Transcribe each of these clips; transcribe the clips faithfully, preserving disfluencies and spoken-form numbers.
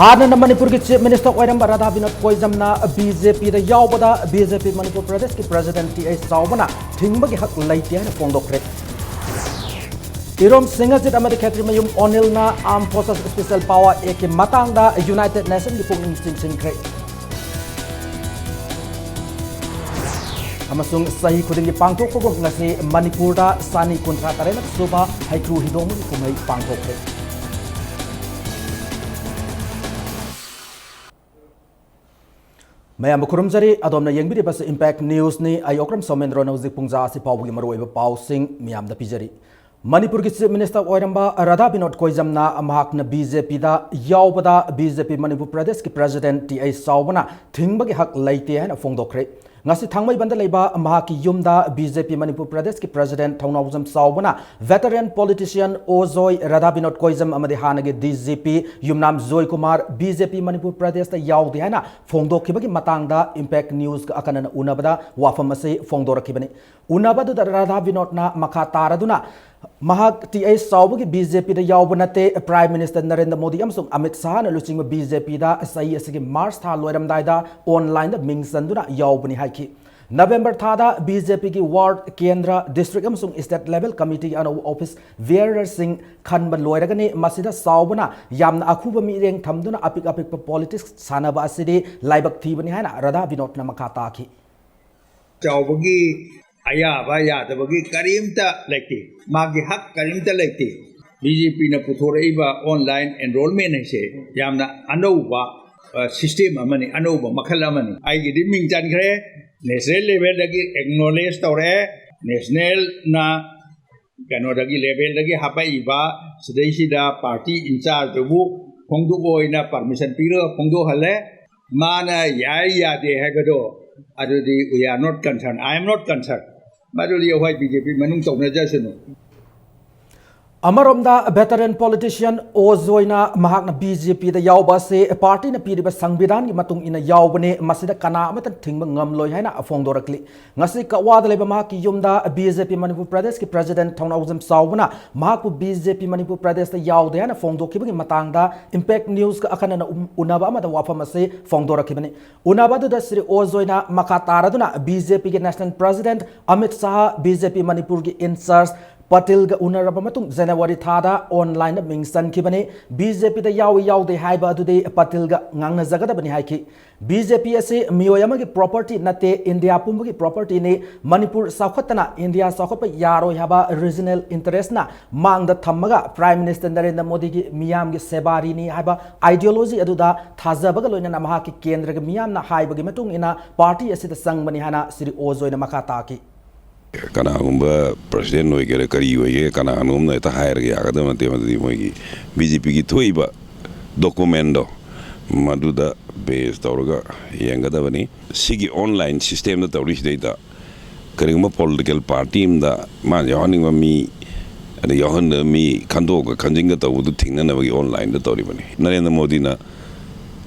ꯍꯥꯟꯅꯅ ꯃꯅꯤꯄꯨꯔꯒꯤ Chief Minister ꯑꯣꯏꯔꯝꯕ ꯔꯥꯙꯥ ꯕꯤꯅꯣꯗ ꯀꯣꯏꯖꯝꯅ BJPꯗ ꯌꯥꯎꯕꯗ BJP ꯃꯅꯤꯄꯨꯔ ꯄ꯭ꯔꯗꯦꯁꯀꯤ President T.I. ꯆꯥꯎꯕꯅ ꯊꯤꯡꯕꯒꯤ ꯍꯛ ꯂꯩꯇꯦ ꯍꯥꯏꯅ ꯐꯣꯡꯗꯣꯛꯈ꯭ꯔꯦ꯫ ꯏꯔꯣꯝ ꯁꯤꯡꯍꯖꯤꯠ ꯑꯃꯗꯤ ꯈꯦꯇ꯭ꯔꯤꯃꯌꯨꯝ ꯑꯣꯅꯤꯜꯅ Armed Forces Special Power Actꯀꯤ ꯃꯇꯥꯡꯗ United Nationsꯀꯤ ꯄꯨꯛꯅꯤꯡ ꯆꯤꯡꯁꯤꯟꯈ꯭ꯔꯦ꯫ ꯑꯃꯁꯨꯡ ꯆꯍꯤ ꯈꯨꯗꯤꯡꯒꯤ ꯄꯥꯡꯊꯣꯛꯄꯒꯨꯝ ꯉꯁꯤ ꯃꯅꯤꯄꯨꯔꯗ ꯆꯅꯤ ꯀꯨꯟꯊ꯭ꯔꯥ ꯇꯔꯦꯠ ꯁꯨꯕ ꯍꯩꯀ꯭ꯔꯨ ꯍꯤꯗꯣꯡꯕꯒꯤ ꯀꯨꯝꯍꯩ ꯄꯥꯡꯊꯣꯛꯈ꯭ꯔꯦ꯫ ꯃꯌꯥꯝꯕꯨ ꯈꯨꯔꯨꯝꯖꯔꯤ꯫ ꯑꯗꯣꯝꯅ ꯌꯦꯡꯕꯤꯔꯤꯕꯁꯤ Impact Newsꯅꯤ꯫ ꯑꯩ ꯑꯣꯀ꯭ꯔꯝ ꯁꯣꯃꯦꯟꯗ꯭ꯔꯣꯅ ꯍꯧꯖꯤꯛ ꯄꯨꯡꯖꯥ ꯑꯁꯤ ꯐꯥꯎꯕꯒꯤ ꯃꯔꯨꯑꯣꯏꯕ ꯄꯥꯎꯁꯤꯡ ꯃꯤꯌꯥꯝꯗ ꯄꯤꯖꯔꯤ꯫ ꯃꯅꯤꯄꯨꯔꯒꯤ Chief Minister ꯑꯣꯏꯔꯝꯕ ꯔꯥꯙꯥ ꯕꯤꯅꯣꯗ ꯀꯣꯏꯖꯝꯅ ꯃꯍꯥꯛꯅ BJPꯗ ꯌꯥꯎꯕꯗ BJP ꯃꯅꯤꯄꯨꯔ ꯄ꯭ꯔꯗꯦꯁꯀꯤ President T.I. ꯆꯥꯎꯕꯅ ꯊꯤꯡꯕꯒꯤ ꯍꯛ ꯂꯩꯇꯦ ꯍꯥꯏꯅ ꯐꯣꯡꯗꯣꯛꯈ꯭ꯔꯦ꯫ ꯉꯁꯤ ꯊꯥꯡꯃꯩꯕꯟꯗ ꯂꯩꯕ ꯃꯍꯥꯛꯀꯤ ꯌꯨꯝꯗ BJP ꯃꯅꯤꯄꯨꯔ ꯄ꯭ꯔꯗꯦꯁꯀꯤ President ꯊꯧꯅꯥꯎꯖꯝ ꯆꯥꯎꯕꯅ veteran politician ꯑꯣꯖꯣꯏ ꯔꯥꯙꯥ ꯕꯤꯅꯣꯗ ꯀꯣꯏꯖꯝ ꯑꯃꯗꯤ ꯍꯥꯟꯅꯒꯤ DGP ꯌꯨꯝꯅꯥꯝ ꯖꯣꯏꯀꯨꯃꯥꯔ BJP ꯃꯅꯤꯄꯨꯔ ꯄ꯭ꯔꯗꯦꯁꯇ ꯌꯥꯎꯗꯦ ꯍꯥꯏꯅ ꯐꯣꯡꯗꯣꯛꯈꯤꯕꯒꯤ ꯃꯇꯥꯡꯗ Impact Newsꯒ ꯑꯀꯟꯅꯅ ꯎꯅꯕꯗ ꯋꯥꯐꯝ ꯑꯁꯤ ꯐꯣꯡꯗꯣꯔꯛꯈꯤꯕꯅꯤ꯫ ꯎꯅꯕꯗꯨꯗ ꯔꯥꯙꯥ ꯕꯤꯅꯣꯗꯅ ꯃꯈꯥ ꯇꯥꯔꯗꯨꯅ ꯃꯍꯥꯛ T.I. ꯆꯥꯎꯕꯒꯤ BJPꯗ ꯌꯥꯎꯕ ꯅꯠꯇꯦ, Prime Minister ꯅꯔꯦꯟꯗ꯭ꯔ ꯃꯣꯗꯤ ꯑꯃꯁꯨꯡ ꯑꯃꯤꯠ ꯁꯥꯍꯅ ꯂꯨꯆꯤꯡꯕ BJPꯗ ꯆꯍꯤ ꯑꯁꯤꯒꯤ March ꯊꯥ ꯂꯣꯏꯔꯝꯗꯥꯏꯗ onlineꯗ ꯃꯤꯡ ꯆꯟꯗꯨꯅ ꯌꯥꯎꯕꯅꯤ ꯍꯥꯏꯈꯤ꯫ November ꯊꯥꯗ BJPꯒꯤ ward, ꯀꯦꯟꯗ꯭ꯔ, district ꯑꯃꯁꯨꯡ state level committeeꯒꯤ ꯑꯅꯧꯕ office bearerꯁꯤꯡ ꯈꯟꯕ ꯂꯣꯏꯔꯒꯅꯤ꯫ ꯃꯁꯤꯗ ꯆꯥꯎꯕꯅ ꯌꯥꯝꯅ ꯑꯈꯨꯕ ꯃꯤꯠꯌꯦꯡ ꯊꯝꯗꯨꯅ ꯑꯄꯤꯛ ꯑꯄꯤꯛꯄ politics ꯁꯥꯟꯅꯕ ꯑꯁꯤꯗꯤ ꯂꯥꯏꯕꯛ ꯊꯤꯕꯅꯤ ꯍꯥꯏꯅ ꯔꯥꯙꯥ ꯕꯤꯅꯣꯗꯅ ꯃꯈꯥ ꯇꯥꯈꯤ꯫ ꯆꯥꯎꯕꯒꯤ ꯑꯌꯥꯕ ꯌꯥꯗꯕꯒꯤ ꯀꯔꯤꯝꯇ ꯂꯩꯇꯦ, ꯃꯥꯒꯤ ꯍꯛ ꯀꯔꯤꯝꯇ ꯂꯩꯇꯦ꯫ BJPꯅ ꯄꯨꯊꯣꯔꯛꯏꯕ online enrollment ꯍꯥꯏꯁꯦ ꯌꯥꯝꯅ ꯑꯅꯧꯕ, ꯑ, system ꯑꯃꯅꯤ, ꯑꯅꯧꯕ ꯃꯈꯜ ꯑꯃꯅꯤ꯫ ꯑꯩꯒꯤꯗꯤ ꯃꯤꯡ ꯆꯟꯈ꯭ꯔꯦ, national levelꯗꯒꯤ acknowledge ꯇꯧꯔꯛꯑꯦ, nationalꯅ ꯀꯩꯅꯣꯗꯒꯤ, levelꯗꯒꯤ ꯍꯥꯄꯛꯏꯕ ꯁꯤꯗꯩꯁꯤꯗ party in chargeꯗꯨꯕꯨ ꯐꯣꯡꯗꯣꯛꯑꯣꯅ permission ꯄꯤꯔꯒ ꯐꯣꯡꯗꯣꯛꯍꯜꯂꯦ꯫ ꯃꯥꯅ ꯌꯥꯏ ꯌꯥꯗꯦ ꯍꯥꯏꯕꯗꯣ ꯑꯗꯨꯗꯤ we are not concerned, I am not concerned꯫ ꯃꯗꯨꯗꯤ ꯑꯩꯈꯣꯏ BJP ꯃꯅꯨꯡ ꯇꯧꯅꯖꯁꯅꯨ꯫ ꯑꯃꯔꯣꯝꯗ veteran politician ꯑꯣ ꯖꯣꯏꯅ ꯃꯍꯥꯛꯅ ꯕꯤ ꯖꯦ ꯄꯤꯗ ꯌꯥꯎꯕ ꯑꯁꯤ ꯄꯥꯔꯇꯤꯅ ꯄꯤꯔꯤꯕ ꯁꯪꯕꯤꯙꯥꯟꯒꯤ ꯃꯇꯨꯡ ꯏꯟꯅ ꯌꯥꯎꯕꯅꯤ, ꯃꯁꯤꯗ ꯀꯅꯥ ꯑꯃꯠꯇꯅ ꯊꯤꯡꯕ ꯉꯝꯂꯣꯏ ꯍꯥꯏꯅ ꯐꯣꯡꯗꯣꯔꯛꯂꯤ꯫ ꯉꯁꯤ ꯀꯛꯋꯥꯗ ꯂꯩꯕ ꯃꯍꯥꯛꯀꯤ ꯌꯨꯝꯗ ꯕꯤ ꯖꯦ ꯄꯤ ꯃꯅꯤꯄꯨꯔ ꯄ꯭ꯔꯗꯦꯁꯀꯤ president ꯊꯧꯅꯥꯎꯖꯝ ꯆꯥꯎꯕꯅ ꯃꯍꯥꯛꯄꯨ ꯕꯤ ꯖꯦ ꯄꯤ ꯃꯅꯤꯄꯨꯔ ꯄ꯭ꯔꯗꯦꯁꯇ ꯌꯥꯎꯗꯦ ꯍꯥꯏꯅ ꯐꯣꯡꯗꯣꯛꯈꯤꯕꯒꯤ ꯃꯇꯥꯡꯗ Impact Newsꯀ ꯑꯈꯟꯅꯅ ꯎ-, ꯎꯅꯕ ꯑꯃꯗ ꯋꯥꯐꯝ ꯑꯁꯤ ꯐꯣꯡꯗꯣꯔꯛꯈꯤꯕꯅꯤ꯫ ꯎꯅꯕ ꯑꯗꯨꯗ ꯁ꯭ꯔꯤ ꯑꯣ ꯖꯣꯏꯅ ꯃꯈꯥ ꯇꯥꯔꯗꯨꯅ ꯕꯤ ꯖꯦ ꯄꯤꯒꯤ national president Amit Shah, B J P ꯃꯅꯤꯄꯨꯔꯒꯤ in charge ꯄꯇꯦꯜꯒ ꯎꯅꯔꯕ ꯃꯇꯨꯡ ꯖꯅꯋꯥꯔꯤ ꯊꯥꯗ onlineꯗ ꯃꯤꯡ ꯆꯟꯈꯤꯕꯅꯤ꯫ ꯕꯤ ꯖꯦ ꯄꯤꯗ ꯌꯥꯎꯏ ꯌꯥꯎꯗꯦ ꯍꯥꯏꯕ ꯑꯗꯨꯗꯤ ꯄꯇꯦꯜꯒ ꯉꯥꯡꯅꯖꯒꯗꯕꯅꯤ ꯍꯥꯏꯈꯤ꯫ ꯕꯤ ꯖꯦ ꯄꯤ ꯑꯁꯤ ꯃꯤꯑꯣꯏ ꯑꯃꯒꯤ property ꯅꯠꯇꯦ, ꯏꯟꯗꯤꯌꯥ ꯄꯨꯝꯕꯒꯤ propertyꯅꯤ꯫ ꯃꯅꯤꯄꯨꯔ ꯆꯥꯎꯈꯠꯇꯅ ꯏꯟꯗꯤꯌꯥ ꯆꯥꯎꯈꯠꯄ ꯌꯥꯔꯣꯏ ꯍꯥꯏꯕ regional interestꯅ ꯃꯥꯡꯗ ꯊꯝꯃꯒ Prime Minister ꯅꯔꯦꯟꯗ꯭ꯔ ꯃꯣꯗꯤꯒꯤ ꯃꯤꯌꯥꯝꯒꯤ ꯁꯦꯕꯥꯔꯤꯅꯤ ꯍꯥꯏꯕ ideology ꯑꯗꯨꯗ ꯊꯥꯖꯕꯒ ꯂꯣꯏꯅꯅ ꯃꯍꯥꯛꯀꯤ ꯀꯦꯟꯗ꯭ꯔꯒꯤ ꯃꯤꯌꯥꯝꯅ ꯍꯥꯏꯕꯒꯤ ꯃꯇꯨꯡ ꯏꯟꯅ ꯄꯥꯔꯇꯤ ꯑꯁꯤꯗ ꯆꯪꯕꯅꯤ ꯍꯥꯏꯅ ꯁ꯭ꯔꯤ ꯑꯣ ꯖꯣꯏꯅ ꯃꯈꯥ ꯇꯥꯈꯤ꯫ ꯀꯅꯥꯒꯨꯝꯕ president ꯑꯣꯏꯒꯦꯔꯥ ꯀꯔꯤ ꯑꯣꯏꯒꯦꯔꯥ ꯀꯅꯥꯅꯣꯝꯅ ꯍꯦꯛꯇ ꯍꯥꯏꯔꯒ ꯌꯥꯒꯗꯕ ꯅꯠꯇꯦ꯫ ꯃꯗꯨꯗꯤ ꯃꯣꯏꯒꯤ ꯕꯤ ꯖꯦ ꯄꯤꯒꯤ ꯊꯣꯛꯏꯕ documentꯗꯣ ꯃꯗꯨꯗ base ꯇꯧꯔꯒ ꯌꯦꯡꯒꯗꯕꯅꯤ꯫ ꯁꯤꯒꯤ online systemꯗ ꯇꯧꯔꯤꯁꯤꯗꯩꯗ ꯀꯔꯤꯒꯨꯝꯕ political party ꯑꯃꯗ ꯃꯥꯅ ꯌꯥꯎꯍꯟꯅꯤꯡꯕ ꯃꯤ ꯑꯗ ꯌꯥꯎꯍꯟꯗꯕ ꯃꯤ ꯈꯟꯗꯣꯛꯑꯒ ꯈꯟꯖꯤꯟꯒ ꯇꯧꯕꯗꯨ ꯊꯤꯡꯅꯅꯕꯒꯤ onlineꯗ ꯇꯧꯔꯤꯕꯅꯤ꯫ ꯅꯔꯦꯟꯗ꯭ꯔ ꯃꯣꯗꯤꯅ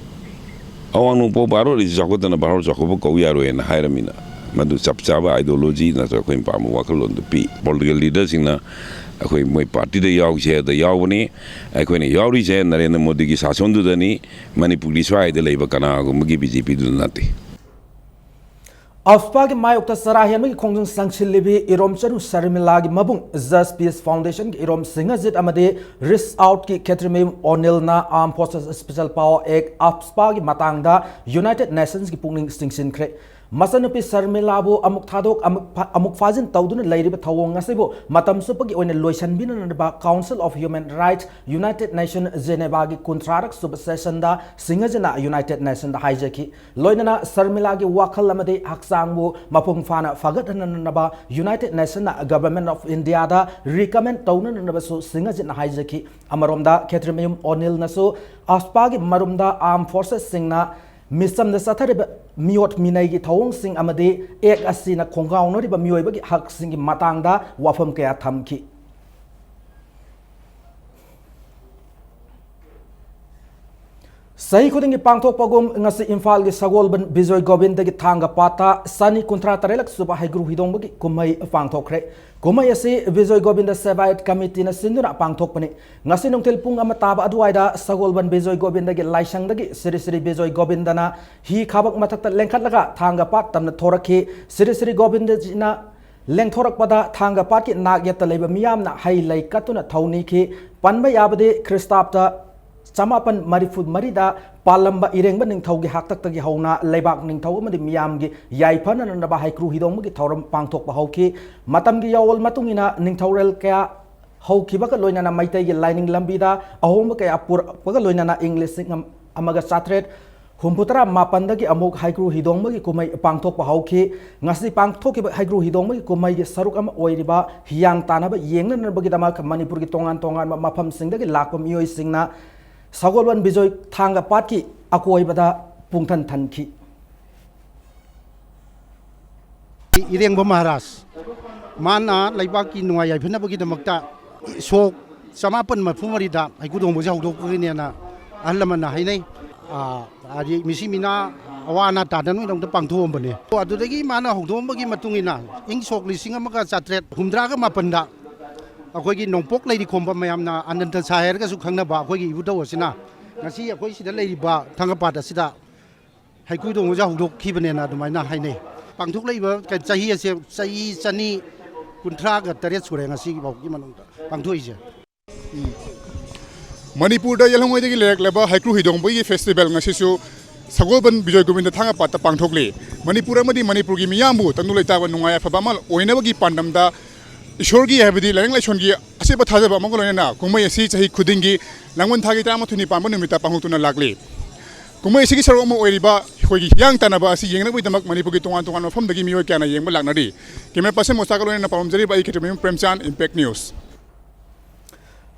ꯑꯋꯥꯡ ꯅꯣꯡꯄꯣꯛ ꯚꯥꯔꯣꯠ ꯑꯁꯤ ꯆꯥꯎꯈꯠꯇꯅ ꯚꯥꯔꯣꯠ ꯆꯥꯎꯈꯠꯄ ꯀꯧ ꯌꯥꯔꯣꯏꯅ ꯍꯥꯏꯔꯃꯤꯅ ꯃꯗꯨ ꯆꯞ ꯆꯥꯕ ideology ꯅꯠꯇ꯭ꯔꯒ ꯑꯩꯈꯣꯏꯅ ꯄꯥꯝꯕ ꯋꯥꯈꯜꯂꯣꯟꯗꯨ ꯄꯤ꯫ Political leaderꯁꯤꯡꯅ ꯑꯩꯈꯣꯏ ꯃꯣꯏ ꯄꯥꯔꯇꯤꯗ ꯌꯥꯎꯁꯦ ꯍꯥꯏꯕꯗ ꯌꯥꯎꯕꯅꯤ꯫ ꯑꯩꯈꯣꯏꯅ ꯌꯥꯎꯔꯤꯁꯦ ꯅꯔꯦꯟꯗ꯭ꯔ ꯃꯣꯗꯤꯒꯤ ꯁꯥꯁꯣꯟꯗꯨꯗꯅꯤ, ꯃꯅꯤꯄꯨꯔꯒꯤ ꯁ꯭ꯋꯥꯏꯗ ꯂꯩꯕ ꯀꯅꯥꯒꯨꯝꯕꯒꯤ ꯕꯤ ꯖꯦ ꯄꯤꯗꯨꯗ ꯅꯠꯇꯦ꯫ ꯑꯐꯁ꯭ꯄꯥꯒꯤ ꯃꯥꯌꯣꯛꯇ ꯆꯔꯥ ꯍꯦꯟꯕꯒꯤ ꯈꯣꯡꯖꯪ ꯆꯪꯁꯤꯜꯂꯤꯕꯤ ꯏꯔꯣꯝꯆꯅꯨ ꯁꯔꯃꯤꯂꯥꯒꯤ ꯃꯕꯨꯡ Justice Foundationꯒꯤ ꯏꯔꯣꯝ ꯁꯤꯡꯍꯖꯤꯠ ꯑꯃꯗꯤ reach outꯀꯤ ꯈꯦꯇ꯭ꯔꯤꯃꯌꯨꯝ ꯑꯣꯅꯤꯜꯅ Armed Forces Special Power Act, ꯑꯐꯁ꯭ꯄꯥꯒꯤ ꯃꯇꯥꯡꯗ United Nationsꯀꯤ ꯄꯨꯛꯅꯤꯡ ꯆꯤꯡꯁꯤꯟꯈ꯭ꯔꯦ꯫ ꯃꯆꯟꯅꯨꯄꯤ ꯁꯔꯃꯤꯂꯥꯕꯨ ꯑꯃꯨꯛ ꯊꯥꯗꯣꯛ ꯑꯃꯨꯛ ꯐꯥ-, ꯑꯃꯨꯛ ꯐꯥꯖꯤꯟ ꯇꯧꯗꯨꯅ ꯂꯩꯔꯤꯕ ꯊꯧꯑꯣꯡ ꯑꯁꯤꯕꯨ ꯃꯇꯝ ꯆꯨꯞꯄꯒꯤ ꯑꯣꯏꯅ ꯂꯣꯏꯁꯤꯟꯕꯤꯅꯅꯕ Council of Human Rights, United Nations Genevaꯒꯤ ꯀꯨꯟꯊ꯭ꯔꯥꯔꯛ ꯁꯨꯕ sessionꯗ ꯁꯤꯡꯍꯖꯤꯠꯅ United Nationsꯗ ꯍꯥꯏꯖꯈꯤ꯫ ꯂꯣꯏꯅꯅ ꯁꯔꯃꯤꯂꯥꯒꯤ ꯋꯥꯈꯜ ꯑꯃꯗꯤ ꯍꯛꯆꯥꯡꯕꯨ ꯃꯄꯨꯡ ꯐꯥꯅ ꯐꯒꯠꯍꯟꯅꯅꯕ United Nationsꯅ Government of Indiaꯗ recommend ꯇꯧꯅꯅꯕꯁꯨ ꯁꯤꯡꯍꯖꯤꯠꯅ ꯍꯥꯏꯖꯈꯤ꯫ ꯑꯃꯔꯣꯝꯗ ꯈꯦꯇ꯭ꯔꯤꯃꯌꯨꯝ ꯑꯣꯅꯤꯜꯅꯁꯨ ꯑꯐꯁ꯭ꯄꯥꯒꯤ ꯃꯔꯨꯝꯗ Armed Forcesꯁꯤꯡꯅ ꯃꯤꯆꯝꯗ ꯆꯠꯊꯔꯤꯕ ꯃꯤꯑꯣꯠ ꯃꯤꯅꯩꯒꯤ ꯊꯧꯑꯣꯡꯁꯤꯡ ꯑꯃꯗꯤ Act ꯑꯁꯤꯅ ꯈꯣꯡꯒꯥꯎꯅꯔꯤꯕ ꯃꯤꯑꯣꯏꯕꯒꯤ ꯍꯛꯁꯤꯡꯒꯤ ꯃꯇꯥꯡꯗ ꯋꯥꯐꯝ ꯀꯌꯥ ꯊꯝꯈꯤ꯫ ꯆꯍꯤ ꯈꯨꯗꯤꯡꯒꯤ ꯄꯥꯡꯊꯣꯛꯄꯒꯨꯝ, ꯉꯁꯤ ꯏꯝꯐꯥꯜꯒꯤ ꯁꯒꯣꯜꯕꯟ ꯕꯤꯖꯣꯏ ꯒꯣꯕꯤꯟꯗꯒꯤ ꯊꯥꯡꯒ ꯄꯥꯠꯇ ꯆꯅꯤ ꯀꯨꯟꯊ꯭ꯔꯥ ꯇꯔꯦꯠꯂꯛ ꯁꯨꯕ ꯍꯩꯀ꯭ꯔꯨ ꯍꯤꯗꯣꯡꯕꯒꯤ ꯀꯨꯝꯍꯩ ꯄꯥꯡꯊꯣꯛꯈ꯭ꯔꯦ꯫ ꯀꯨꯝꯍꯩ ꯑꯁꯤ ꯕꯤꯖꯣꯏ ꯒꯣꯕꯤꯟꯗ ꯁꯦꯕꯥꯌꯠ ꯀꯃꯤꯇꯤꯅ ꯁꯤꯟꯗꯨꯅ ꯄꯥꯡꯊꯣꯛꯄꯅꯤ꯫ ꯉꯁꯤ ꯅꯨꯡꯊꯤꯜ ꯄꯨꯡ ꯑꯃ ꯇꯥꯕ ꯑꯗꯨꯋꯥꯏꯗ ꯁꯒꯣꯜꯕꯟ ꯕꯤꯖꯣꯏ ꯒꯣꯕꯤꯟꯗꯒꯤ ꯂꯥꯏꯁꯪꯗꯒꯤ ꯁ꯭ꯔꯤ ꯁ꯭ꯔꯤ ꯕꯤꯖꯣꯏ ꯒꯣꯕꯤꯟꯗꯅ ꯍꯤ ꯈꯥꯕꯛ ꯃꯊꯛꯇ ꯂꯦꯡꯈꯠꯂꯒ ꯊꯥꯡꯒ ꯄꯥꯠ ꯇꯝꯅ ꯊꯣꯔꯛꯈꯤ꯫ ꯁ꯭ꯔꯤ ꯁ꯭ꯔꯤ ꯒꯣꯕꯤꯟꯗꯖꯤꯅ ꯂꯦꯡꯊꯣꯔꯛꯄꯗ ꯊꯥꯡꯒ ꯄꯥꯠꯀꯤ ꯅꯥꯛ ꯌꯦꯠꯇ ꯂꯩꯕ ꯃꯤꯌꯥꯝꯅ ꯍꯩ ꯂꯩ ꯀꯠꯇꯨꯅ ꯊꯧꯅꯤꯈꯤ꯫ ꯄꯟꯕ ꯌꯥꯕꯗꯤ, ꯈ꯭ꯔꯤꯁꯇꯥꯕꯇ ꯆꯃꯥꯄꯟ ꯃꯔꯤꯐꯨ ꯃꯔꯤꯗ ꯄꯥꯜꯂꯝꯕ ꯏꯔꯦꯡꯕ ꯅꯤꯡꯊꯧꯒꯤ ꯍꯥꯛꯇꯛꯇꯒꯤ ꯍꯧꯅ ꯂꯩꯕꯥꯛ ꯅꯤꯡꯊꯧ ꯑꯃꯗꯤ ꯃꯤꯌꯥꯝꯒꯤ ꯌꯥꯏꯐꯅꯅꯕ ꯍꯩꯀ꯭ꯔꯨ ꯍꯤꯗꯣꯡꯕꯒꯤ ꯊꯧꯔꯝ ꯄꯥꯡꯊꯣꯛꯄ ꯍꯧꯈꯤ꯫ ꯃꯇꯝꯒꯤ ꯌꯥꯑꯣꯜ ꯃꯇꯨꯡ ꯏꯟꯅ ꯅꯤꯡꯊꯧꯔꯦꯜ ꯀꯌꯥ ꯍꯧꯈꯤꯕꯒ ꯂꯣꯏꯅꯅ ꯃꯩꯇꯩꯒꯤ ꯂꯥꯏꯅꯤꯡ ꯂꯝꯕꯤꯗ ꯑꯍꯣꯡꯕ ꯀꯌꯥ ꯄꯨꯔꯛꯄꯒ ꯂꯣꯏꯅꯅ ꯏꯪ ꯂꯤꯁꯤꯡ ꯑꯃꯒ ꯆꯥꯇ꯭ꯔꯦꯠ ꯍꯨꯝꯐꯨꯇꯔꯥ ꯃꯥꯄꯟꯗꯒꯤ ꯑꯃꯨꯛ ꯍꯩꯀ꯭ꯔꯨ ꯍꯤꯗꯣꯡꯕꯒꯤ ꯀꯨꯝꯍꯩ ꯄꯥꯡꯊꯣꯛꯄ ꯍꯧꯈꯤ꯫ ꯉꯁꯤ ꯄꯥꯡꯊꯣꯛꯈꯤꯕ ꯍꯩꯀ꯭ꯔꯨ ꯍꯤꯗꯣꯡꯕꯒꯤ ꯀꯨꯝꯍꯩꯒꯤ ꯁꯔꯨꯛ ꯑꯃ ꯑꯣꯏꯔꯤꯕ ꯍꯤꯌꯥꯡ ꯇꯥꯟꯅꯕ ꯌꯦꯡꯅꯅꯕꯒꯤꯗꯃꯛ ꯃꯅꯤꯄꯨꯔꯒꯤ ꯇꯣꯉꯥꯟ ꯇꯣꯉꯥꯟꯕ ꯃꯐꯝꯁꯤꯡꯗꯒꯤ ꯂꯥꯛꯄ ꯃꯤꯑꯣꯏꯁꯤꯡꯅ ꯁꯒꯣꯜꯕꯟ ꯕꯤꯖꯣꯏ ꯊꯥꯡꯒ ꯄꯥꯠꯀꯤ ꯑꯀꯣꯏꯕꯗ ꯄꯨꯡꯊꯟ ꯊꯟꯈꯤ꯫ ꯏꯔꯦꯡꯕ ꯃꯍꯥꯔꯥꯖ, ꯃꯥꯅ ꯂꯩꯕꯥꯛꯀꯤ ꯅꯨꯡꯉꯥꯏ ꯌꯥꯏꯐꯅꯕꯒꯤꯗꯃꯛꯇ ꯁꯣꯛ ꯆꯃꯥꯄꯟ ꯃꯔꯤꯐꯨ ꯃꯔꯤꯗ ꯍꯩꯀ꯭ꯔꯨ ꯍꯤꯗꯣꯡꯕꯁꯦ ꯍꯧꯗꯣꯛꯄꯒꯤꯅꯦꯅ ꯑꯍꯜ ꯂꯃꯟꯅ ꯍꯥꯏꯅꯩ꯫ ꯑꯥ, ꯍꯥꯏꯗꯤ ꯃꯤꯁꯤ ꯃꯤꯅꯥ ꯑꯋꯥ ꯑꯅꯥ ꯇꯥꯗꯅꯕꯒꯤꯗꯃꯛꯇ ꯄꯥꯡꯊꯣꯛꯑꯝꯕꯅꯦ꯫ ꯑꯗꯣ ꯑꯗꯨꯗꯒꯤ ꯃꯥꯅ ꯍꯧꯗꯣꯛꯑꯝꯕꯒꯤ ꯃꯇꯨꯡ ꯏꯟꯅ ꯏꯪ ꯁꯣꯛ ꯂꯤꯁꯤꯡ ꯑꯃꯒ ꯆꯥꯇ꯭ꯔꯦꯠ ꯍꯨꯝꯗ꯭ꯔꯥꯒ ꯃꯥꯄꯟꯗ ꯑꯩꯈꯣꯏꯒꯤ ꯅꯣꯡꯄꯣꯛ ꯂꯩꯔꯤ ꯈꯣꯝꯕ ꯃꯌꯥꯝꯅ ꯑꯅꯟꯇ ꯁꯥꯏ ꯍꯥꯏꯔꯒꯁꯨ ꯈꯪꯅꯕ ꯑꯩꯈꯣꯏꯒꯤ ꯏꯕꯨꯙꯧ ꯑꯁꯤꯅ ꯉꯁꯤ ꯑꯩꯈꯣꯏ ꯁꯤꯗ ꯂꯩꯔꯤꯕ ꯊꯥꯡꯒꯄꯥꯠ ꯑꯁꯤꯗ ꯍꯩꯀ꯭ꯔꯨ ꯍꯤꯗꯣꯡꯕꯁꯦ ꯍꯧꯗꯣꯛꯈꯤꯕꯅꯦꯅ ꯑꯗꯨꯃꯥꯏꯅ ꯍꯥꯏꯅꯩ꯫ ꯄꯥꯡꯊꯣꯛꯂꯛꯏꯕ ꯆꯍꯤ ꯑꯁꯦ ꯆꯍꯤ ꯆꯅꯤ ꯀꯨꯟꯊ꯭ꯔꯥꯒ ꯇꯔꯦꯠ ꯁꯨꯔꯦ ꯉꯁꯤꯒꯤ ꯐꯥꯎꯒꯤ ꯃꯅꯨꯡꯗ ꯄꯥꯡꯊꯣꯛꯏꯁꯦ꯫ ꯃꯅꯤꯄꯨꯔꯗ ꯌꯦꯜꯍꯧꯉꯩꯗꯒꯤ ꯂꯩꯔꯛꯂꯕ ꯍꯩꯀ꯭ꯔꯨ ꯍꯤꯗꯣꯡꯕꯒꯤ ꯐꯦꯁꯇꯤꯚꯦꯜ ꯉꯁꯤꯁꯨ ꯁꯒꯣꯜꯕꯟ ꯕꯤꯖꯣꯏ ꯒꯣꯕꯤꯟꯗ ꯊꯥꯡꯒ ꯄꯥꯠꯇ ꯄꯥꯡꯊꯣꯛꯂꯤ꯫ ꯃꯅꯤꯄꯨꯔ ꯑꯃꯗꯤ ꯃꯅꯤꯄꯨꯔꯒꯤ ꯃꯤꯌꯥꯝꯕꯨ ꯇꯪꯗꯨ ꯂꯩꯇꯥꯕ ꯅꯨꯡꯉꯥꯏ ꯌꯥꯏꯐꯕ ꯑꯃ ꯑꯣꯏꯅꯕꯒꯤ ꯄꯥꯟꯗꯝꯗ ꯏꯁꯣꯔꯒꯤ ꯍꯥꯏꯕꯗꯤ ꯂꯥꯏꯅꯤꯡ ꯂꯥꯏꯁꯣꯟꯒꯤ ꯑꯆꯦꯠꯄ ꯊꯥꯖꯕ ꯑꯃꯒ ꯂꯣꯏꯅꯅ ꯀꯨꯝꯍꯩ ꯑꯁꯤ ꯆꯍꯤ ꯈꯨꯗꯤꯡꯒꯤ ꯂꯥꯡꯕꯟ ꯊꯥꯒꯤ ꯇꯔꯥꯃꯥꯊꯣꯏꯅꯤ ꯄꯥꯟꯕ ꯅꯨꯃꯤꯠꯇ ꯄꯥꯡꯊꯣꯛꯇꯨꯅ ꯂꯥꯛꯂꯤ꯫ ꯀꯨꯝꯍꯩ ꯑꯁꯤꯒꯤ ꯁꯔꯨꯛ ꯑꯃ ꯑꯣꯏꯔꯤꯕ ꯑꯩꯈꯣꯏꯒꯤ ꯍꯤꯌꯥꯡ ꯇꯥꯟꯅꯕ ꯑꯁꯤ ꯌꯦꯡꯅꯕꯒꯤꯗꯃꯛ ꯃꯅꯤꯄꯨꯔꯒꯤ ꯇꯣꯉꯥꯟ ꯇꯣꯉꯥꯟꯕ ꯃꯐꯝꯗꯒꯤ ꯃꯤꯑꯣꯏ ꯀꯌꯥꯅ ꯌꯦꯡꯕ ꯂꯥꯛꯅꯔꯤ꯫ ꯀꯦꯃꯦꯔꯥ ꯄꯥꯔꯁꯟ ꯃꯣꯁꯥꯒ ꯂꯣꯏꯅꯅ ꯄꯥꯎꯔꯝꯖꯔꯤꯕ ꯑꯩ ꯈꯦꯇ꯭ꯔꯤꯃꯌꯨꯝ ꯄ꯭ꯔꯦꯝꯆꯥꯟ, ꯏꯝꯄꯦꯛ ꯅ꯭ꯌꯨꯁ꯫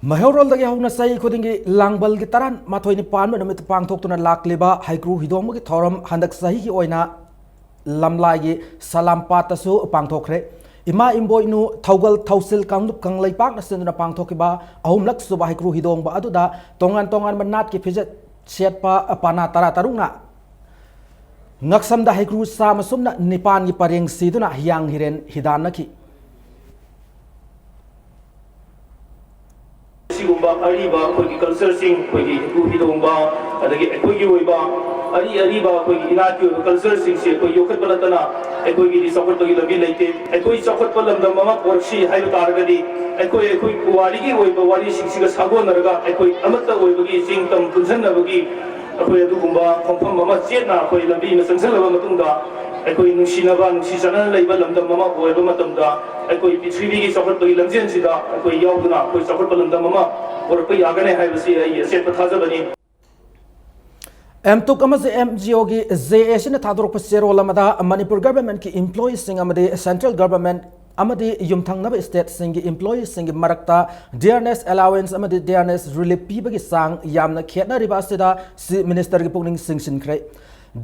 ꯃꯩꯍꯧꯔꯣꯜꯗꯒꯤ ꯍꯧꯅ ꯆꯍꯤ ꯈꯨꯗꯤꯡꯒꯤ ꯂꯥꯡꯕꯜꯒꯤ ꯇꯔꯥꯃꯥꯊꯣꯏꯅꯤ ꯄꯥꯟꯕ ꯅꯨꯃꯤꯠꯇ ꯄꯥꯡꯊꯣꯛꯇꯨꯅ ꯂꯥꯛꯂꯤꯕ ꯍꯩꯀ꯭ꯔꯨ ꯍꯤꯗꯣꯡꯕꯒꯤ ꯊꯧꯔꯝ ꯍꯟꯗꯛ ꯆꯍꯤꯒꯤ ꯑꯣꯏꯅ ꯂꯝꯂꯥꯏꯒꯤ ꯁꯂꯥꯝꯄꯥꯠꯇꯁꯨ ꯄꯥꯡꯊꯣꯛꯈ꯭ꯔꯦ꯫ ꯏꯃꯥ ꯏꯝꯕꯣꯏꯅꯨ ꯊꯧꯒꯜ ꯊꯧꯁꯤꯜ ꯀꯥꯡꯂꯨꯞ ꯀꯪꯂꯩꯄꯥꯛꯅ ꯁꯤꯟꯗꯨꯅ ꯄꯥꯡꯊꯣꯛꯈꯤꯕ ꯑꯍꯨꯝꯂꯛ ꯁꯨꯕ ꯍꯩꯀ꯭ꯔꯨ ꯍꯤꯗꯣꯡꯕ ꯑꯗꯨꯗ ꯇꯣꯉꯥꯟ ꯇꯣꯉꯥꯟꯕ ꯅꯥꯠꯀꯤ ꯐꯤꯖꯦꯠ ꯁꯦꯠꯄ ꯄꯅꯥ ꯇꯔꯥ ꯇꯔꯨꯛꯅ ꯉꯛꯁꯝꯗ ꯍꯩꯀ꯭ꯔꯨ ꯆꯥꯃ ꯁꯨꯞꯅ ꯅꯤꯄꯥꯟꯒꯤ ꯄꯔꯦꯡ ꯁꯤꯗꯨꯅ ꯍꯤꯌꯥꯡ ꯍꯤꯔꯦꯟ ꯍꯤꯗꯥꯟꯅꯈꯤ꯫ ꯑꯁꯤꯒꯨꯝꯕ ꯑꯔꯤꯕ ꯑꯩꯈꯣꯏꯒꯤ ꯀꯜꯆꯔꯁꯤꯡ, ꯑꯩꯈꯣꯏꯒꯤ ꯏꯄꯨ ꯏꯗꯣꯡꯕ, ꯑꯗꯒꯤ ꯑꯩꯈꯣꯏꯒꯤ ꯑꯣꯏꯕ ꯑꯔꯤ ꯑꯔꯤꯕ ꯑꯩꯈꯣꯏꯒꯤ ꯏꯅꯥꯠꯀꯤ ꯑꯣꯏꯕ ꯀꯜꯆꯔꯁꯤꯡꯁꯤ ꯑꯩꯈꯣꯏ ꯌꯣꯛꯈꯠꯄ ꯅꯠꯇꯅ ꯑꯩꯈꯣꯏꯒꯤꯗꯤ ꯆꯥꯎꯈꯠꯄꯒꯤ ꯂꯝꯕꯤ ꯂꯩꯇꯦ꯫ ꯑꯩꯈꯣꯏ ꯆꯥꯎꯈꯠꯄ ꯂꯝꯗꯝ ꯑꯃ ꯑꯣꯏꯔꯛꯁꯤ ꯍꯥꯏꯕ ꯇꯥꯔꯒꯗꯤ ꯑꯩꯈꯣꯏ, ꯑꯩꯈꯣꯏ ꯄꯨꯋꯥꯔꯤꯒꯤ ꯑꯣꯏꯕ ꯋꯥꯔꯤꯁꯤꯡꯁꯤꯒ ꯁꯥꯒꯣꯟꯅꯔꯒ ꯑꯩꯈꯣꯏ ꯑꯃꯠꯇ ꯑꯣꯏꯕꯒꯤ ꯆꯤꯡ ꯇꯝ ꯄꯨꯟꯁꯤꯟꯅꯕꯒꯤ ꯑꯩꯈꯣꯏ ꯑꯗꯨꯒꯨꯝꯕ ꯈꯣꯡꯐꯝ ꯑꯃ ꯆꯦꯠꯅ ꯑꯩꯈꯣꯏ ꯂꯝꯕꯤ ꯑꯃ ꯆꯪꯁꯤꯜꯂꯕ ꯃꯇꯨꯡꯗ ꯑꯩꯈꯣꯏ ꯅꯨꯡꯁꯤꯅꯕ, ꯅꯨꯡꯁꯤ ꯆꯥꯟꯅꯅ ꯂꯩꯕ ꯂꯝꯗꯝ ꯑꯃ ꯑꯣꯏꯕ ꯃꯇꯝꯗ ꯑꯩꯈꯣꯏ ꯄ꯭ꯔꯤꯊꯤꯕꯤꯒꯤ ꯆꯥꯎꯈꯠꯄꯒꯤ ꯂꯝꯖꯦꯟꯁꯤꯗ ꯑꯩꯈꯣꯏ ꯌꯥꯎꯗꯨꯅ ꯑꯩꯈꯣꯏ ꯆꯥꯎꯈꯠꯄ ꯂꯝꯗꯝ ꯑꯃ ꯑꯣꯏꯔꯛꯄ ꯌꯥꯒꯅꯤ ꯍꯥꯏꯕꯁꯤ ꯑꯩꯒꯤ ꯑꯆꯦꯠꯄ ꯊꯥꯖꯕꯅꯤ꯫ ꯑꯦꯝꯇꯨꯛ ꯑꯃꯁꯨꯡ ꯑꯦꯝꯖꯤꯑꯣꯒꯤ ꯖꯦ ꯑꯦ ꯁꯤꯅ ꯊꯥꯗꯣꯔꯛꯄ ꯆꯦꯔꯣꯜ ꯑꯃꯗ ꯃꯅꯤꯄꯨꯔ ꯒꯚꯔꯟꯃꯦꯟꯠꯀꯤ ꯏꯝꯄ꯭ꯂꯣꯌꯤꯁꯤꯡ ꯑꯃꯗꯤ ꯁꯦꯟꯇ꯭ꯔꯦꯜ ꯒꯚꯔꯟꯃꯦꯟꯠ ꯑꯃꯗꯤ ꯌꯨꯝꯊꯪꯅꯕ ꯁ꯭ꯇꯦꯠꯁꯤꯡꯒꯤ ꯏꯝꯄ꯭ꯂꯣꯌꯤꯁꯤꯡꯒꯤ ꯃꯔꯛꯇ ꯗꯤꯌꯔꯅꯦꯁ ꯑꯦꯂꯥꯋꯦꯟꯁ ꯑꯃꯗꯤ ꯗꯤꯌꯔꯅꯦꯁ ꯔꯤꯂꯤꯐ ꯄꯤꯕꯒꯤ ꯆꯥꯡ ꯌꯥꯝꯅ ꯈꯦꯠꯅꯔꯤꯕ ꯑꯁꯤꯗ ꯆꯤꯐ ꯃꯤꯅꯤꯁꯇꯔꯒꯤ ꯄꯨꯛꯅꯤꯡ ꯆꯤꯡꯁꯤꯟꯈ꯭ꯔꯦ꯫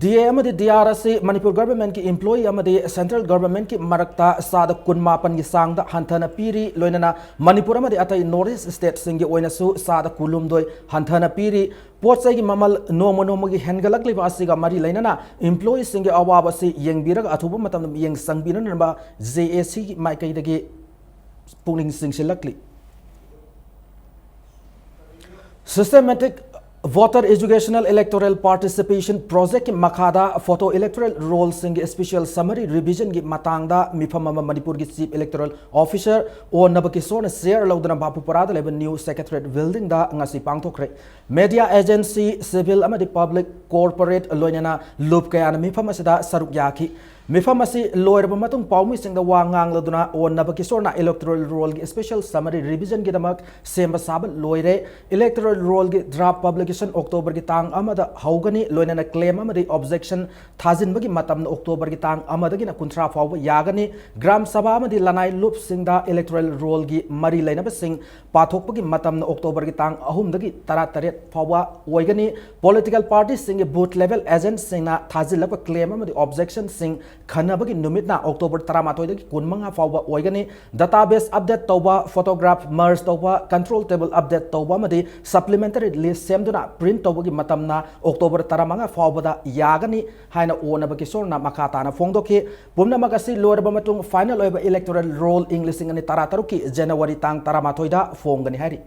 ꯗꯤ ꯑꯦ ꯑꯃꯗꯤ ꯗꯤ ꯑꯥꯔ ꯑꯁꯤ ꯃꯅꯤꯄꯨꯔ ꯒꯚꯔꯟꯃꯦꯟꯠꯀꯤ ꯏꯝꯄ꯭ꯂꯣꯌꯤ ꯑꯃꯗꯤ ꯁꯦꯟꯇ꯭ꯔꯦꯜ ꯒꯚꯔꯟꯃꯦꯟꯠꯀꯤ ꯃꯔꯛꯇ ꯆꯥꯗ ꯀꯨꯟ ꯃꯥꯄꯟꯒꯤ ꯆꯥꯡꯗ ꯍꯟꯊꯅ ꯄꯤꯔꯤ꯫ ꯂꯣꯏꯅꯅ ꯃꯅꯤꯄꯨꯔ ꯑꯃꯗꯤ ꯑꯇꯩ ꯅꯣꯔꯠ ꯏꯁ ꯁ꯭ꯇꯦꯠꯁꯤꯡꯒꯤ ꯑꯣꯏꯅꯁꯨ ꯆꯥꯗ ꯀꯨꯟꯍꯨꯝꯗꯣꯏ ꯍꯟꯊꯅ ꯄꯤꯔꯤ꯫ ꯄꯣꯠ ꯆꯩꯒꯤ ꯃꯃꯜ ꯅꯣꯡꯃ ꯅꯣꯡꯃꯒꯤ ꯍꯦꯟꯒꯠꯂꯛꯂꯤꯕ ꯑꯁꯤꯒ ꯃꯔꯤ ꯂꯩꯅꯅ ꯏꯝꯄ꯭ꯂꯣꯌꯤꯁꯤꯡꯒꯤ ꯑꯋꯥꯕ ꯑꯁꯤ ꯌꯦꯡꯕꯤꯔꯒ ꯑꯊꯨꯕ ꯃꯇꯝꯗ ꯃꯤꯠꯌꯦꯡ ꯆꯪꯕꯤꯅꯅꯕ ꯖꯦ ꯑꯦ ꯁꯤꯒꯤ ꯃꯥꯏꯀꯩꯗꯒꯤ ꯄꯨꯛꯅꯤꯡ ꯆꯤꯡꯁꯤꯜꯂꯛꯂꯤ꯫ Systematic Voter Educational Electoral Participation Projectꯀꯤ ꯃꯈꯥꯗ photo electoral rollꯁꯤꯡꯒꯤ special summary revisionꯒꯤ ꯃꯇꯥꯡꯗ ꯃꯤꯐꯝ ꯑꯃ ꯃꯅꯤꯄꯨꯔꯒꯤ Chief Electoral Officer ꯑꯣ ꯅꯕꯀꯤꯁꯣꯔꯅ ꯆꯦꯌꯔ ꯂꯧꯗꯨꯅ ꯕꯥꯄꯨꯄꯥꯔꯥꯗ ꯂꯩꯕ new secretariat buildingꯗ ꯉꯁꯤ ꯄꯥꯡꯊꯣꯛꯈ꯭ꯔꯦ꯫ Media agency, civil ꯑꯃꯗꯤ public corporate ꯂꯣꯏꯅꯅ ꯂꯨꯞ ꯀꯌꯥꯅ ꯃꯤꯐꯝ ꯑꯁꯤꯗ ꯁꯔꯨꯛ ꯌꯥꯈꯤ꯫ ꯃꯤꯐꯝ ꯑꯁꯤ ꯂꯣꯏꯔꯕ ꯃꯇꯨꯡ ꯄꯥꯎꯃꯤꯁꯤꯡꯗ ꯋꯥ ꯉꯥꯡꯂꯗꯨꯅ ꯑꯣ ꯅꯕꯀꯤꯁꯣꯔꯅ electoral rollꯒꯤ special summary revisionꯒꯤꯗꯃꯛ ꯁꯦꯝꯕ ꯁꯥꯕ ꯂꯣꯏꯔꯦ꯫ Electoral rollꯒꯤ draft publication Octoberꯒꯤ ꯇꯥꯡ ꯑꯃꯗ ꯍꯧꯒꯅꯤ꯫ ꯂꯣꯏꯅꯅ claim ꯑꯃꯗꯤ objection ꯊꯥꯖꯤꯟꯕꯒꯤ ꯃꯇꯝꯅ Octoberꯒꯤ ꯇꯥꯡ ꯑꯃꯗꯒꯤꯅ ꯀꯨꯟꯊ꯭ꯔꯥ ꯐꯥꯎꯕ ꯌꯥꯒꯅꯤ꯫ ꯒ꯭ꯔꯥꯝ ꯁꯚꯥ ꯑꯃꯗꯤ ꯂꯅꯥꯏ ꯂꯨꯞꯁꯤꯡꯗ electoral rollꯒꯤ ꯃꯔꯤ ꯂꯩꯅꯕꯁꯤꯡ ꯄꯥꯊꯣꯛꯄꯒꯤ ꯃꯇꯝꯅ Octoberꯒꯤ ꯇꯥꯡ ꯑꯍꯨꯝꯗꯒꯤ ꯇꯔꯥꯇꯔꯦꯠ ꯐꯥꯎꯕ ꯑꯣꯏꯒꯅꯤ꯫ Political partyꯁꯤꯡꯒꯤ booth level agentꯁꯤꯡꯅ ꯊꯥꯖꯤꯜꯂꯛꯄ claim ꯑꯃꯗꯤ objectionꯁꯤꯡ ꯈꯟꯅꯕꯒꯤ ꯅꯨꯃꯤꯠꯅ October ꯇꯔꯥꯃꯥꯊꯣꯏꯗꯒꯤ ꯀꯨꯟꯃꯉꯥ ꯐꯥꯎꯕ ꯑꯣꯏꯒꯅꯤ꯫ Database update ꯇꯧꯕ, photograph merge ꯇꯧꯕ, control table update ꯇꯧꯕ ꯑꯃꯗꯤ supplementary list ꯁꯦꯝꯗꯨꯅ print ꯇꯧꯕꯒꯤ ꯃꯇꯝꯅ October ꯇꯔꯥꯃꯉꯥ ꯐꯥꯎꯕꯗ ꯌꯥꯒꯅꯤ ꯍꯥꯏꯅ ꯑꯣꯅꯕ ꯀꯤꯁꯣꯔꯅ ꯃꯈꯥ ꯇꯥꯅ ꯐꯣꯡꯗꯣꯛꯈꯤ꯫ ꯄꯨꯝꯅꯃꯛ ꯑꯁꯤ ꯂꯣꯏꯔꯕ ꯃꯇꯨꯡ final ꯑꯣꯏꯕ electoral roll ꯏꯪ ꯂꯤꯁꯤꯡ ꯑꯅꯤ ꯇꯔꯥꯇꯔꯨꯛꯀꯤ January ꯇꯥꯡ ꯇꯔꯥꯃꯥꯊꯣꯏꯗ ꯐꯣꯡꯒꯅꯤ ꯍꯥꯏꯔꯤ꯫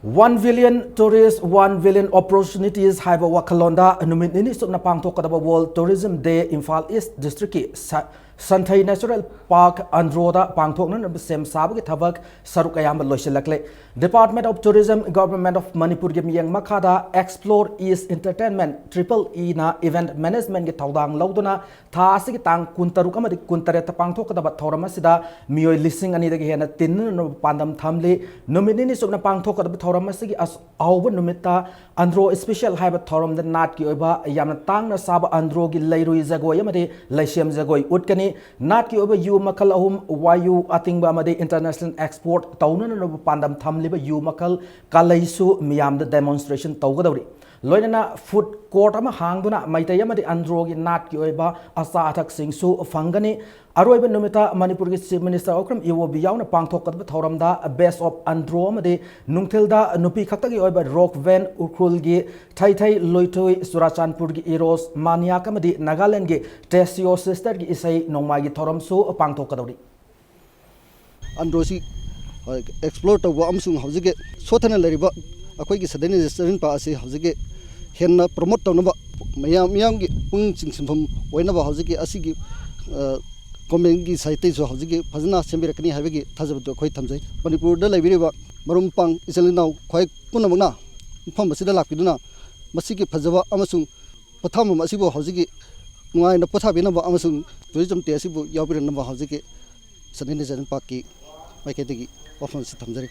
One billion tourist, one billion opportunities ꯍꯥꯏꯕ ꯋꯥꯈꯜꯂꯣꯟꯗ ꯅꯨꯃꯤꯠ ꯅꯤꯅꯤ ꯆꯨꯞꯅ ꯄꯥꯡꯊꯣꯛꯀꯗꯕ World Tourism Day Imphal East Districtꯀꯤ ꯁ-, ꯁꯟꯊꯩ Natural Park ꯑꯟꯗ꯭ꯔꯣꯗ ꯄꯥꯡꯊꯣꯛꯅꯅꯕ ꯁꯦꯝ ꯁꯥꯕꯒꯤ ꯊꯕꯛ ꯁꯔꯨꯛ ꯑꯌꯥꯝꯕ ꯂꯣꯏꯁꯤꯜꯂꯛꯂꯦ꯫ Department of Tourism, Government of ꯃꯅꯤꯄꯨꯔꯒꯤ ꯃꯤꯠꯌꯦꯡ ꯃꯈꯥꯗ Explore East Entertainment, Triple Eꯅ event managementꯀꯤ ꯊꯧꯗꯥꯡ ꯂꯧꯗꯨꯅ ꯊꯥ ꯑꯁꯤꯒꯤ ꯇꯥꯡ ꯀꯨꯟꯇꯔꯨꯛ ꯑꯃꯗꯤ ꯀꯨꯟꯇꯔꯦꯠꯇ ꯄꯥꯡꯊꯣꯛꯀꯗꯕ ꯊꯧꯔꯝ ꯑꯁꯤꯗ ꯃꯤꯑꯣꯏ ꯂꯤꯁꯤꯡ ꯑꯅꯤꯗꯒꯤ ꯍꯦꯟꯅ ꯇꯤꯟꯅꯅꯕ ꯄꯥꯟꯗꯝ ꯊꯝꯂꯤ꯫ ꯅꯨꯃꯤꯠ ꯅꯤꯅꯤ ꯆꯨꯞꯅ ꯄꯥꯡꯊꯣꯛꯀꯗꯕ ꯊꯧꯔꯝ ꯑꯁꯤꯒꯤ ꯑꯁ-, ꯑꯍꯧꯕ ꯅꯨꯃꯤꯠꯇ ꯑꯟꯗ꯭ꯔꯣ Special ꯍꯥꯏꯕ ꯊꯧꯔꯝꯗ ꯅꯥꯠꯀꯤ ꯑꯣꯏꯕ ꯌꯥꯝꯅ ꯇꯥꯡꯅ ꯁꯥꯕ ꯑꯟꯗ꯭ꯔꯣꯒꯤ ꯂꯩꯔꯨꯏ ꯖꯒꯣꯏ ꯑꯃꯗꯤ ꯂꯩꯁꯦꯝ ꯖꯒꯣꯏ ꯎꯠꯀꯅꯤ꯫ ꯅꯥꯠꯀꯤ ꯑꯣꯏꯕ ꯌꯨ ꯃꯈꯜ ꯑꯍꯨꯝ, ꯋꯥꯌꯨ, ꯑꯇꯤꯡꯕ ꯑꯃꯗꯤ international export ꯇꯧꯅꯅꯕ ꯄꯥꯟꯗꯝ ꯊꯝꯂꯤꯕ ꯌꯨ ꯃꯈꯜ ꯀꯥꯂꯩꯁꯨ ꯃꯤꯌꯥꯝꯗ demonstration ꯇꯧꯒꯗꯧꯔꯤ꯫ ꯂꯣꯏꯅꯅ food court ꯑꯃ ꯍꯥꯡꯗꯨꯅ ꯃꯩꯇꯩ ꯑꯃꯗꯤ ꯑꯟꯗ꯭ꯔꯣꯒꯤ ꯅꯥꯠꯀꯤ ꯑꯣꯏꯕ ꯑꯆꯥ ꯑꯊꯛꯁꯤꯡꯁꯨ ꯐꯪꯒꯅꯤ꯫ ꯑꯔꯣꯏꯕ ꯅꯨꯃꯤꯠꯇ ꯃꯅꯤꯄꯨꯔꯒꯤ Chief Minister ꯑꯣꯀ꯭ꯔꯝ ꯏꯕꯣꯕꯤ ꯌꯥꯎꯅ ꯄꯥꯡꯊꯣꯛꯀꯗꯕ ꯊꯧꯔꯝꯗ Best of ꯑꯟꯗ꯭ꯔꯣ ꯑꯃꯗꯤ ꯅꯨꯡꯊꯤꯜꯗ ꯅꯨꯄꯤ ꯈꯛꯇꯒꯤ ꯑꯣꯏꯕ rock band ꯎꯈ꯭ꯔꯨꯜꯒꯤ ꯊꯩꯊꯩ ꯂꯣꯏꯊꯣꯏ, ꯆꯨꯔꯥꯆꯥꯟꯄꯨꯔꯒꯤ ꯏꯔꯣꯁ ꯃꯥꯅꯤꯌꯥꯛ ꯑꯃꯗꯤ ꯅꯥꯒꯥꯂꯦꯟꯗꯒꯤ ꯇꯦꯁꯤꯑꯣ Sisterꯒꯤ ꯏꯁꯩ ꯅꯣꯡꯃꯥꯏꯒꯤ ꯊꯧꯔꯝꯁꯨ ꯄꯥꯡꯊꯣꯛꯀꯗꯧꯔꯤ꯫ ꯑꯟꯗ꯭ꯔꯣꯁꯤ, ꯑ, explore ꯇꯧꯕ ꯑꯃꯁꯨꯡ ꯍꯧꯖꯤꯛꯀꯤ ꯁꯣꯠꯊꯅ ꯂꯩꯔꯤꯕ ꯑꯩꯈꯣꯏꯒꯤ ꯁꯟꯊꯩ Natural Park ꯑꯁꯤ ꯍꯧꯖꯤꯛꯀꯤ ꯍꯦꯟꯅ promote ꯇꯧꯅꯕ, ꯃꯌꯥꯝ, ꯃꯤꯌꯥꯝꯒꯤ ꯄꯨꯛꯅꯤꯡ ꯆꯤꯡꯁꯤꯟꯐꯝ ꯑꯣꯏꯅꯕ ꯍꯧꯖꯤꯛꯀꯤ ꯑꯁꯤꯒꯤ, ꯑ, governmentꯀꯤ sideꯇꯩꯁꯨ ꯍꯧꯖꯤꯛꯀꯤ ꯐꯖꯅ ꯁꯦꯝꯕꯤꯔꯛꯀꯅꯤ ꯍꯥꯏꯕꯒꯤ ꯊꯥꯖꯕꯗꯨ ꯑꯩꯈꯣꯏ ꯊꯝꯖꯩ꯫ ꯃꯅꯤꯄꯨꯔꯗ ꯂꯩꯕꯤꯔꯤꯕ ꯃꯔꯨꯞ ꯃꯄꯥꯡ ꯏꯆꯤꯜ ꯏꯅꯥꯎ ꯈ꯭ꯋꯥꯏ ꯄꯨꯝꯅꯃꯛꯅ ꯃꯐꯝ ꯑꯁꯤꯗ ꯂꯥꯛꯄꯤꯗꯨꯅ ꯃꯁꯤꯒꯤ ꯐꯖꯕ ꯑꯃꯁꯨꯡ ꯄꯣꯊꯥꯐꯝ ꯑꯁꯤꯕꯨ ꯍꯧꯖꯤꯛꯀꯤ ꯅꯨꯡꯉꯥꯏꯅ ꯄꯣꯊꯥꯕꯤꯅꯕ ꯑꯃꯁꯨꯡ tourism day ꯑꯁꯤꯕꯨ ꯌꯥꯎꯕꯤꯔꯛꯅꯕ ꯍꯧꯖꯤꯛꯀꯤ ꯁꯟꯊꯩ Natural Parkꯀꯤ ꯃꯥꯏꯀꯩꯗꯒꯤ ꯋꯥꯐꯝ ꯑꯁꯤ ꯊꯝꯖꯔꯤ꯫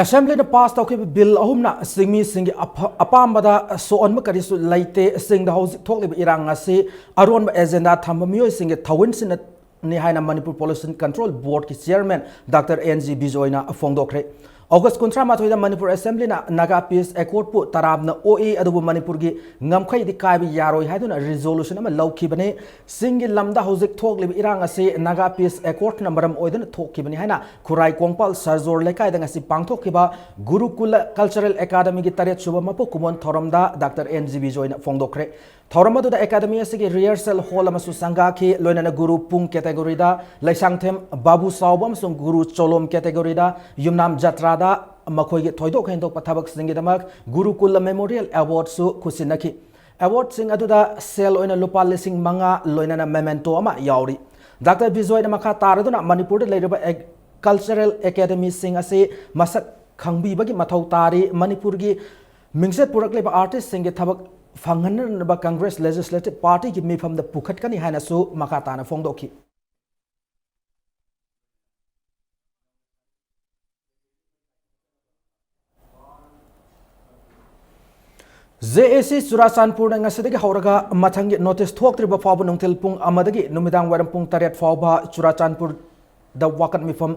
Assemblyꯅ pass ꯇꯧꯈꯤꯕ bill ꯑꯍꯨꯝꯅ ꯆꯤꯡꯃꯤꯁꯤꯡꯒꯤ ꯑꯐ-, ꯑꯄꯥꯝꯕꯗ ꯁꯣꯛꯍꯟꯕ ꯀꯔꯤꯁꯨ ꯂꯩꯇꯦ꯫ ꯆꯤꯡꯗ ꯍꯧꯖꯤꯛ ꯊꯣꯛꯂꯤꯕ ꯏꯔꯥꯡ ꯑꯁꯤ ꯑꯔꯣꯟꯕ agenda ꯊꯝꯕ ꯃꯤꯑꯣꯏꯁꯤꯡꯒꯤ ꯊꯧꯑꯣꯏꯟꯁꯤꯅꯅꯤ ꯍꯥꯏꯅ ꯃꯅꯤꯄꯨꯔ Pollution Control Boardꯀꯤ chairman Doctor N G ꯕꯤꯖꯣꯏꯅ ꯐꯣꯡꯗꯣꯛꯈ꯭ꯔꯦ꯫ ꯑꯣꯒꯁ ꯀꯨꯟꯊ꯭ꯔꯥ ꯃꯥꯊꯣꯏꯗ ꯃꯅꯤꯄꯨꯔ ꯑꯦꯁꯦꯝꯕ꯭ꯂꯤꯅ ꯅꯥꯒꯥ ꯄꯤꯁ ꯑꯦꯀꯣꯔꯗꯄꯨ ꯇꯔꯥꯝꯅ ꯑꯣꯛꯏ, ꯑꯗꯨꯕꯨ ꯃꯅꯤꯄꯨꯔꯒꯤ ꯉꯝꯈꯩꯗꯤ ꯀꯥꯏꯕ ꯌꯥꯔꯣꯏ ꯍꯥꯏꯗꯨꯅ ꯔꯤꯖꯣꯂꯨꯁꯟ ꯑꯃ ꯂꯧꯈꯤꯕꯅꯤ꯫ ꯆꯤꯡꯒꯤ ꯂꯝꯗ ꯍꯧꯖꯤꯛ ꯊꯣꯛꯂꯤꯕ ꯏꯔꯥꯡ ꯑꯁꯤ ꯅꯥꯒꯥ ꯄꯤꯁ ꯑꯦꯀꯣꯔꯗꯅ ꯃꯔꯝ ꯑꯣꯏꯗꯨꯅ ꯊꯣꯛꯈꯤꯕꯅꯤ ꯍꯥꯏꯅ ꯈꯨꯔꯥꯏ ꯀꯣꯡꯄꯥꯜ ꯁꯔꯖꯣꯔ ꯂꯩꯀꯥꯏꯗ ꯉꯁꯤ ꯄꯥꯡꯊꯣꯛꯈꯤꯕ ꯒꯨꯔꯨꯀꯨꯂ ꯀꯜꯆꯔꯦꯜ ꯑꯦꯀꯥꯗꯃꯤꯒꯤ ꯇꯔꯦꯠ ꯁꯨꯕ ꯃꯄꯣꯛ ꯀꯨꯝꯑꯣꯟ ꯊꯧꯔꯝꯗ ꯗꯥꯛꯇꯔ ꯑꯦꯟ ꯖꯤ ꯕꯤꯖꯣꯏꯅ ꯐꯣꯡꯗꯣꯛꯈ꯭ꯔꯦ꯫ ꯊꯧꯔꯝ ꯑꯗꯨꯗ ꯑꯦꯀꯥꯗꯃꯤ ꯑꯁꯤꯒꯤ ꯔꯤꯍꯔꯁꯦꯜ ꯍꯣꯜ ꯑꯃꯁꯨ ꯁꯪꯒꯥꯈꯤ, ꯂꯣꯏꯅꯅ ꯒꯨꯔꯨ ꯄꯨꯡ ꯀꯦꯇꯦꯒꯣꯔꯤꯗ, ꯂꯩꯁꯥꯡꯊꯦꯝ ꯕꯥꯕꯨ ꯁꯥꯎꯕ ꯑꯃꯁꯨꯡ ꯒꯨꯔꯨ ꯆꯣꯂꯣꯝ ꯀꯦꯇꯦꯒꯣꯔꯤꯗ, ꯌꯨꯝꯅꯥꯝ ꯖꯇ꯭ꯔꯥꯗ ꯃꯈꯣꯏꯒꯤ ꯊꯣꯏꯗꯣꯛ ꯍꯦꯟꯗꯣꯛꯄ ꯊꯕꯛꯁꯤꯡꯒꯤꯗꯃꯛ ꯒꯨꯔꯨꯀꯨꯂ ꯃꯦꯃꯣꯔꯤꯌꯦꯜ ꯑꯦꯋꯥꯔꯗꯁꯨ ꯈꯨꯠꯁꯤꯟꯅꯈꯤ꯫ ꯑꯦꯋꯥꯔꯗꯁꯤꯡ ꯑꯗꯨꯗ ꯁꯦꯜ ꯑꯣꯏꯅ ꯂꯨꯄꯥ ꯂꯤꯁꯤꯡ ꯃꯉꯥ, ꯂꯣꯏꯅꯅ ꯃꯦꯃꯦꯟꯇꯣ ꯑꯃ ꯌꯥꯎꯔꯤ꯫ ꯗꯥꯛꯇꯔ ꯕꯤꯖꯣꯏꯅ ꯃꯈꯥ ꯇꯥꯔꯗꯨꯅ ꯃꯅꯤꯄꯨꯔꯗ ꯂꯩꯔꯤꯕ ꯑꯦ-, ꯀꯜꯆꯔꯦꯜ ꯑꯦꯀꯥꯗꯃꯤꯁꯤꯡ ꯑꯁꯤ ꯃꯁꯛ ꯈꯪꯕꯤꯕꯒꯤ ꯃꯊꯧ ꯇꯥꯔꯤ꯫ ꯃꯅꯤꯄꯨꯔꯒꯤ ꯃꯤꯡꯆꯠ ꯄꯨꯔꯛꯂꯤꯕ ꯑꯥꯔꯇꯤꯁꯁꯤꯡꯒꯤ ꯊꯕꯛ ꯐꯪꯍꯟꯅꯅꯕ ꯀꯪꯒ꯭ꯔꯦꯁ ꯂꯦꯖꯤꯁꯂꯦꯇꯤꯚ ꯄꯥꯔꯇꯤꯒꯤ ꯃꯤꯐꯝꯗ ꯄꯨꯈꯠꯀꯅꯤ ꯍꯥꯏꯅꯁꯨ ꯃꯈꯥ ꯇꯥꯅ ꯐꯣꯡꯗꯣꯛꯈꯤ꯫ ꯖꯦ ꯑꯦ ꯁꯤ ꯆꯨꯔꯥꯆꯥꯟꯄꯨꯔꯅ ꯉꯁꯤꯗꯒꯤ ꯍꯧꯔꯒ ꯃꯊꯪꯒꯤ ꯅꯣꯇꯤꯁ ꯊꯣꯛꯇ꯭ꯔꯤꯕ ꯐꯥꯎꯕ ꯅꯨꯡꯊꯤꯜ ꯄꯨꯡ ꯑꯃꯗꯒꯤ ꯅꯨꯃꯤꯗꯥꯡ ꯋꯥꯏꯔꯝ ꯄꯨꯡ ꯇꯔꯦꯠ ꯐꯥꯎꯕ ꯆꯨꯔꯥꯆꯥꯟꯄꯨꯔꯗ ꯋꯥꯀꯠ ꯃꯤꯐꯝ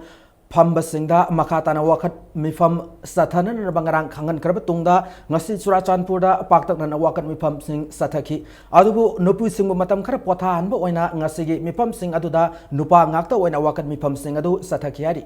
ꯐꯝꯕꯁꯤꯡꯗ ꯃꯈꯥ ꯇꯥꯅ ꯋꯥꯀꯠ ꯃꯤꯐꯝ ꯆꯠꯊꯅꯅꯕ ꯉꯔꯥꯡ ꯈꯪꯍꯟꯈ꯭ꯔꯕ ꯇꯨꯡꯗ, ꯉꯁꯤ ꯆꯨꯔꯥꯆꯥꯟꯄꯨꯔꯗ ꯄꯥꯛꯇꯛꯅꯅ ꯋꯥꯀꯠ ꯃꯤꯐꯝꯁꯤꯡ ꯆꯠꯊꯈꯤ꯫ ꯑꯗꯨꯕꯨ ꯅꯨꯄꯤꯁꯤꯡꯕꯨ ꯃꯇꯝ ꯈꯔ ꯄꯣꯊꯥꯍꯟꯕ ꯑꯣꯏꯅ ꯉꯁꯤꯒꯤ ꯃꯤꯐꯝꯁꯤꯡ ꯑꯗꯨꯗ ꯅꯨꯄꯥ ꯉꯥꯛꯇ ꯑꯣꯏꯅ ꯋꯥꯀꯠ ꯃꯤꯐꯝꯁꯤꯡ ꯑꯗꯨ ꯆꯠꯊꯈꯤ ꯍꯥꯏꯔꯤ꯫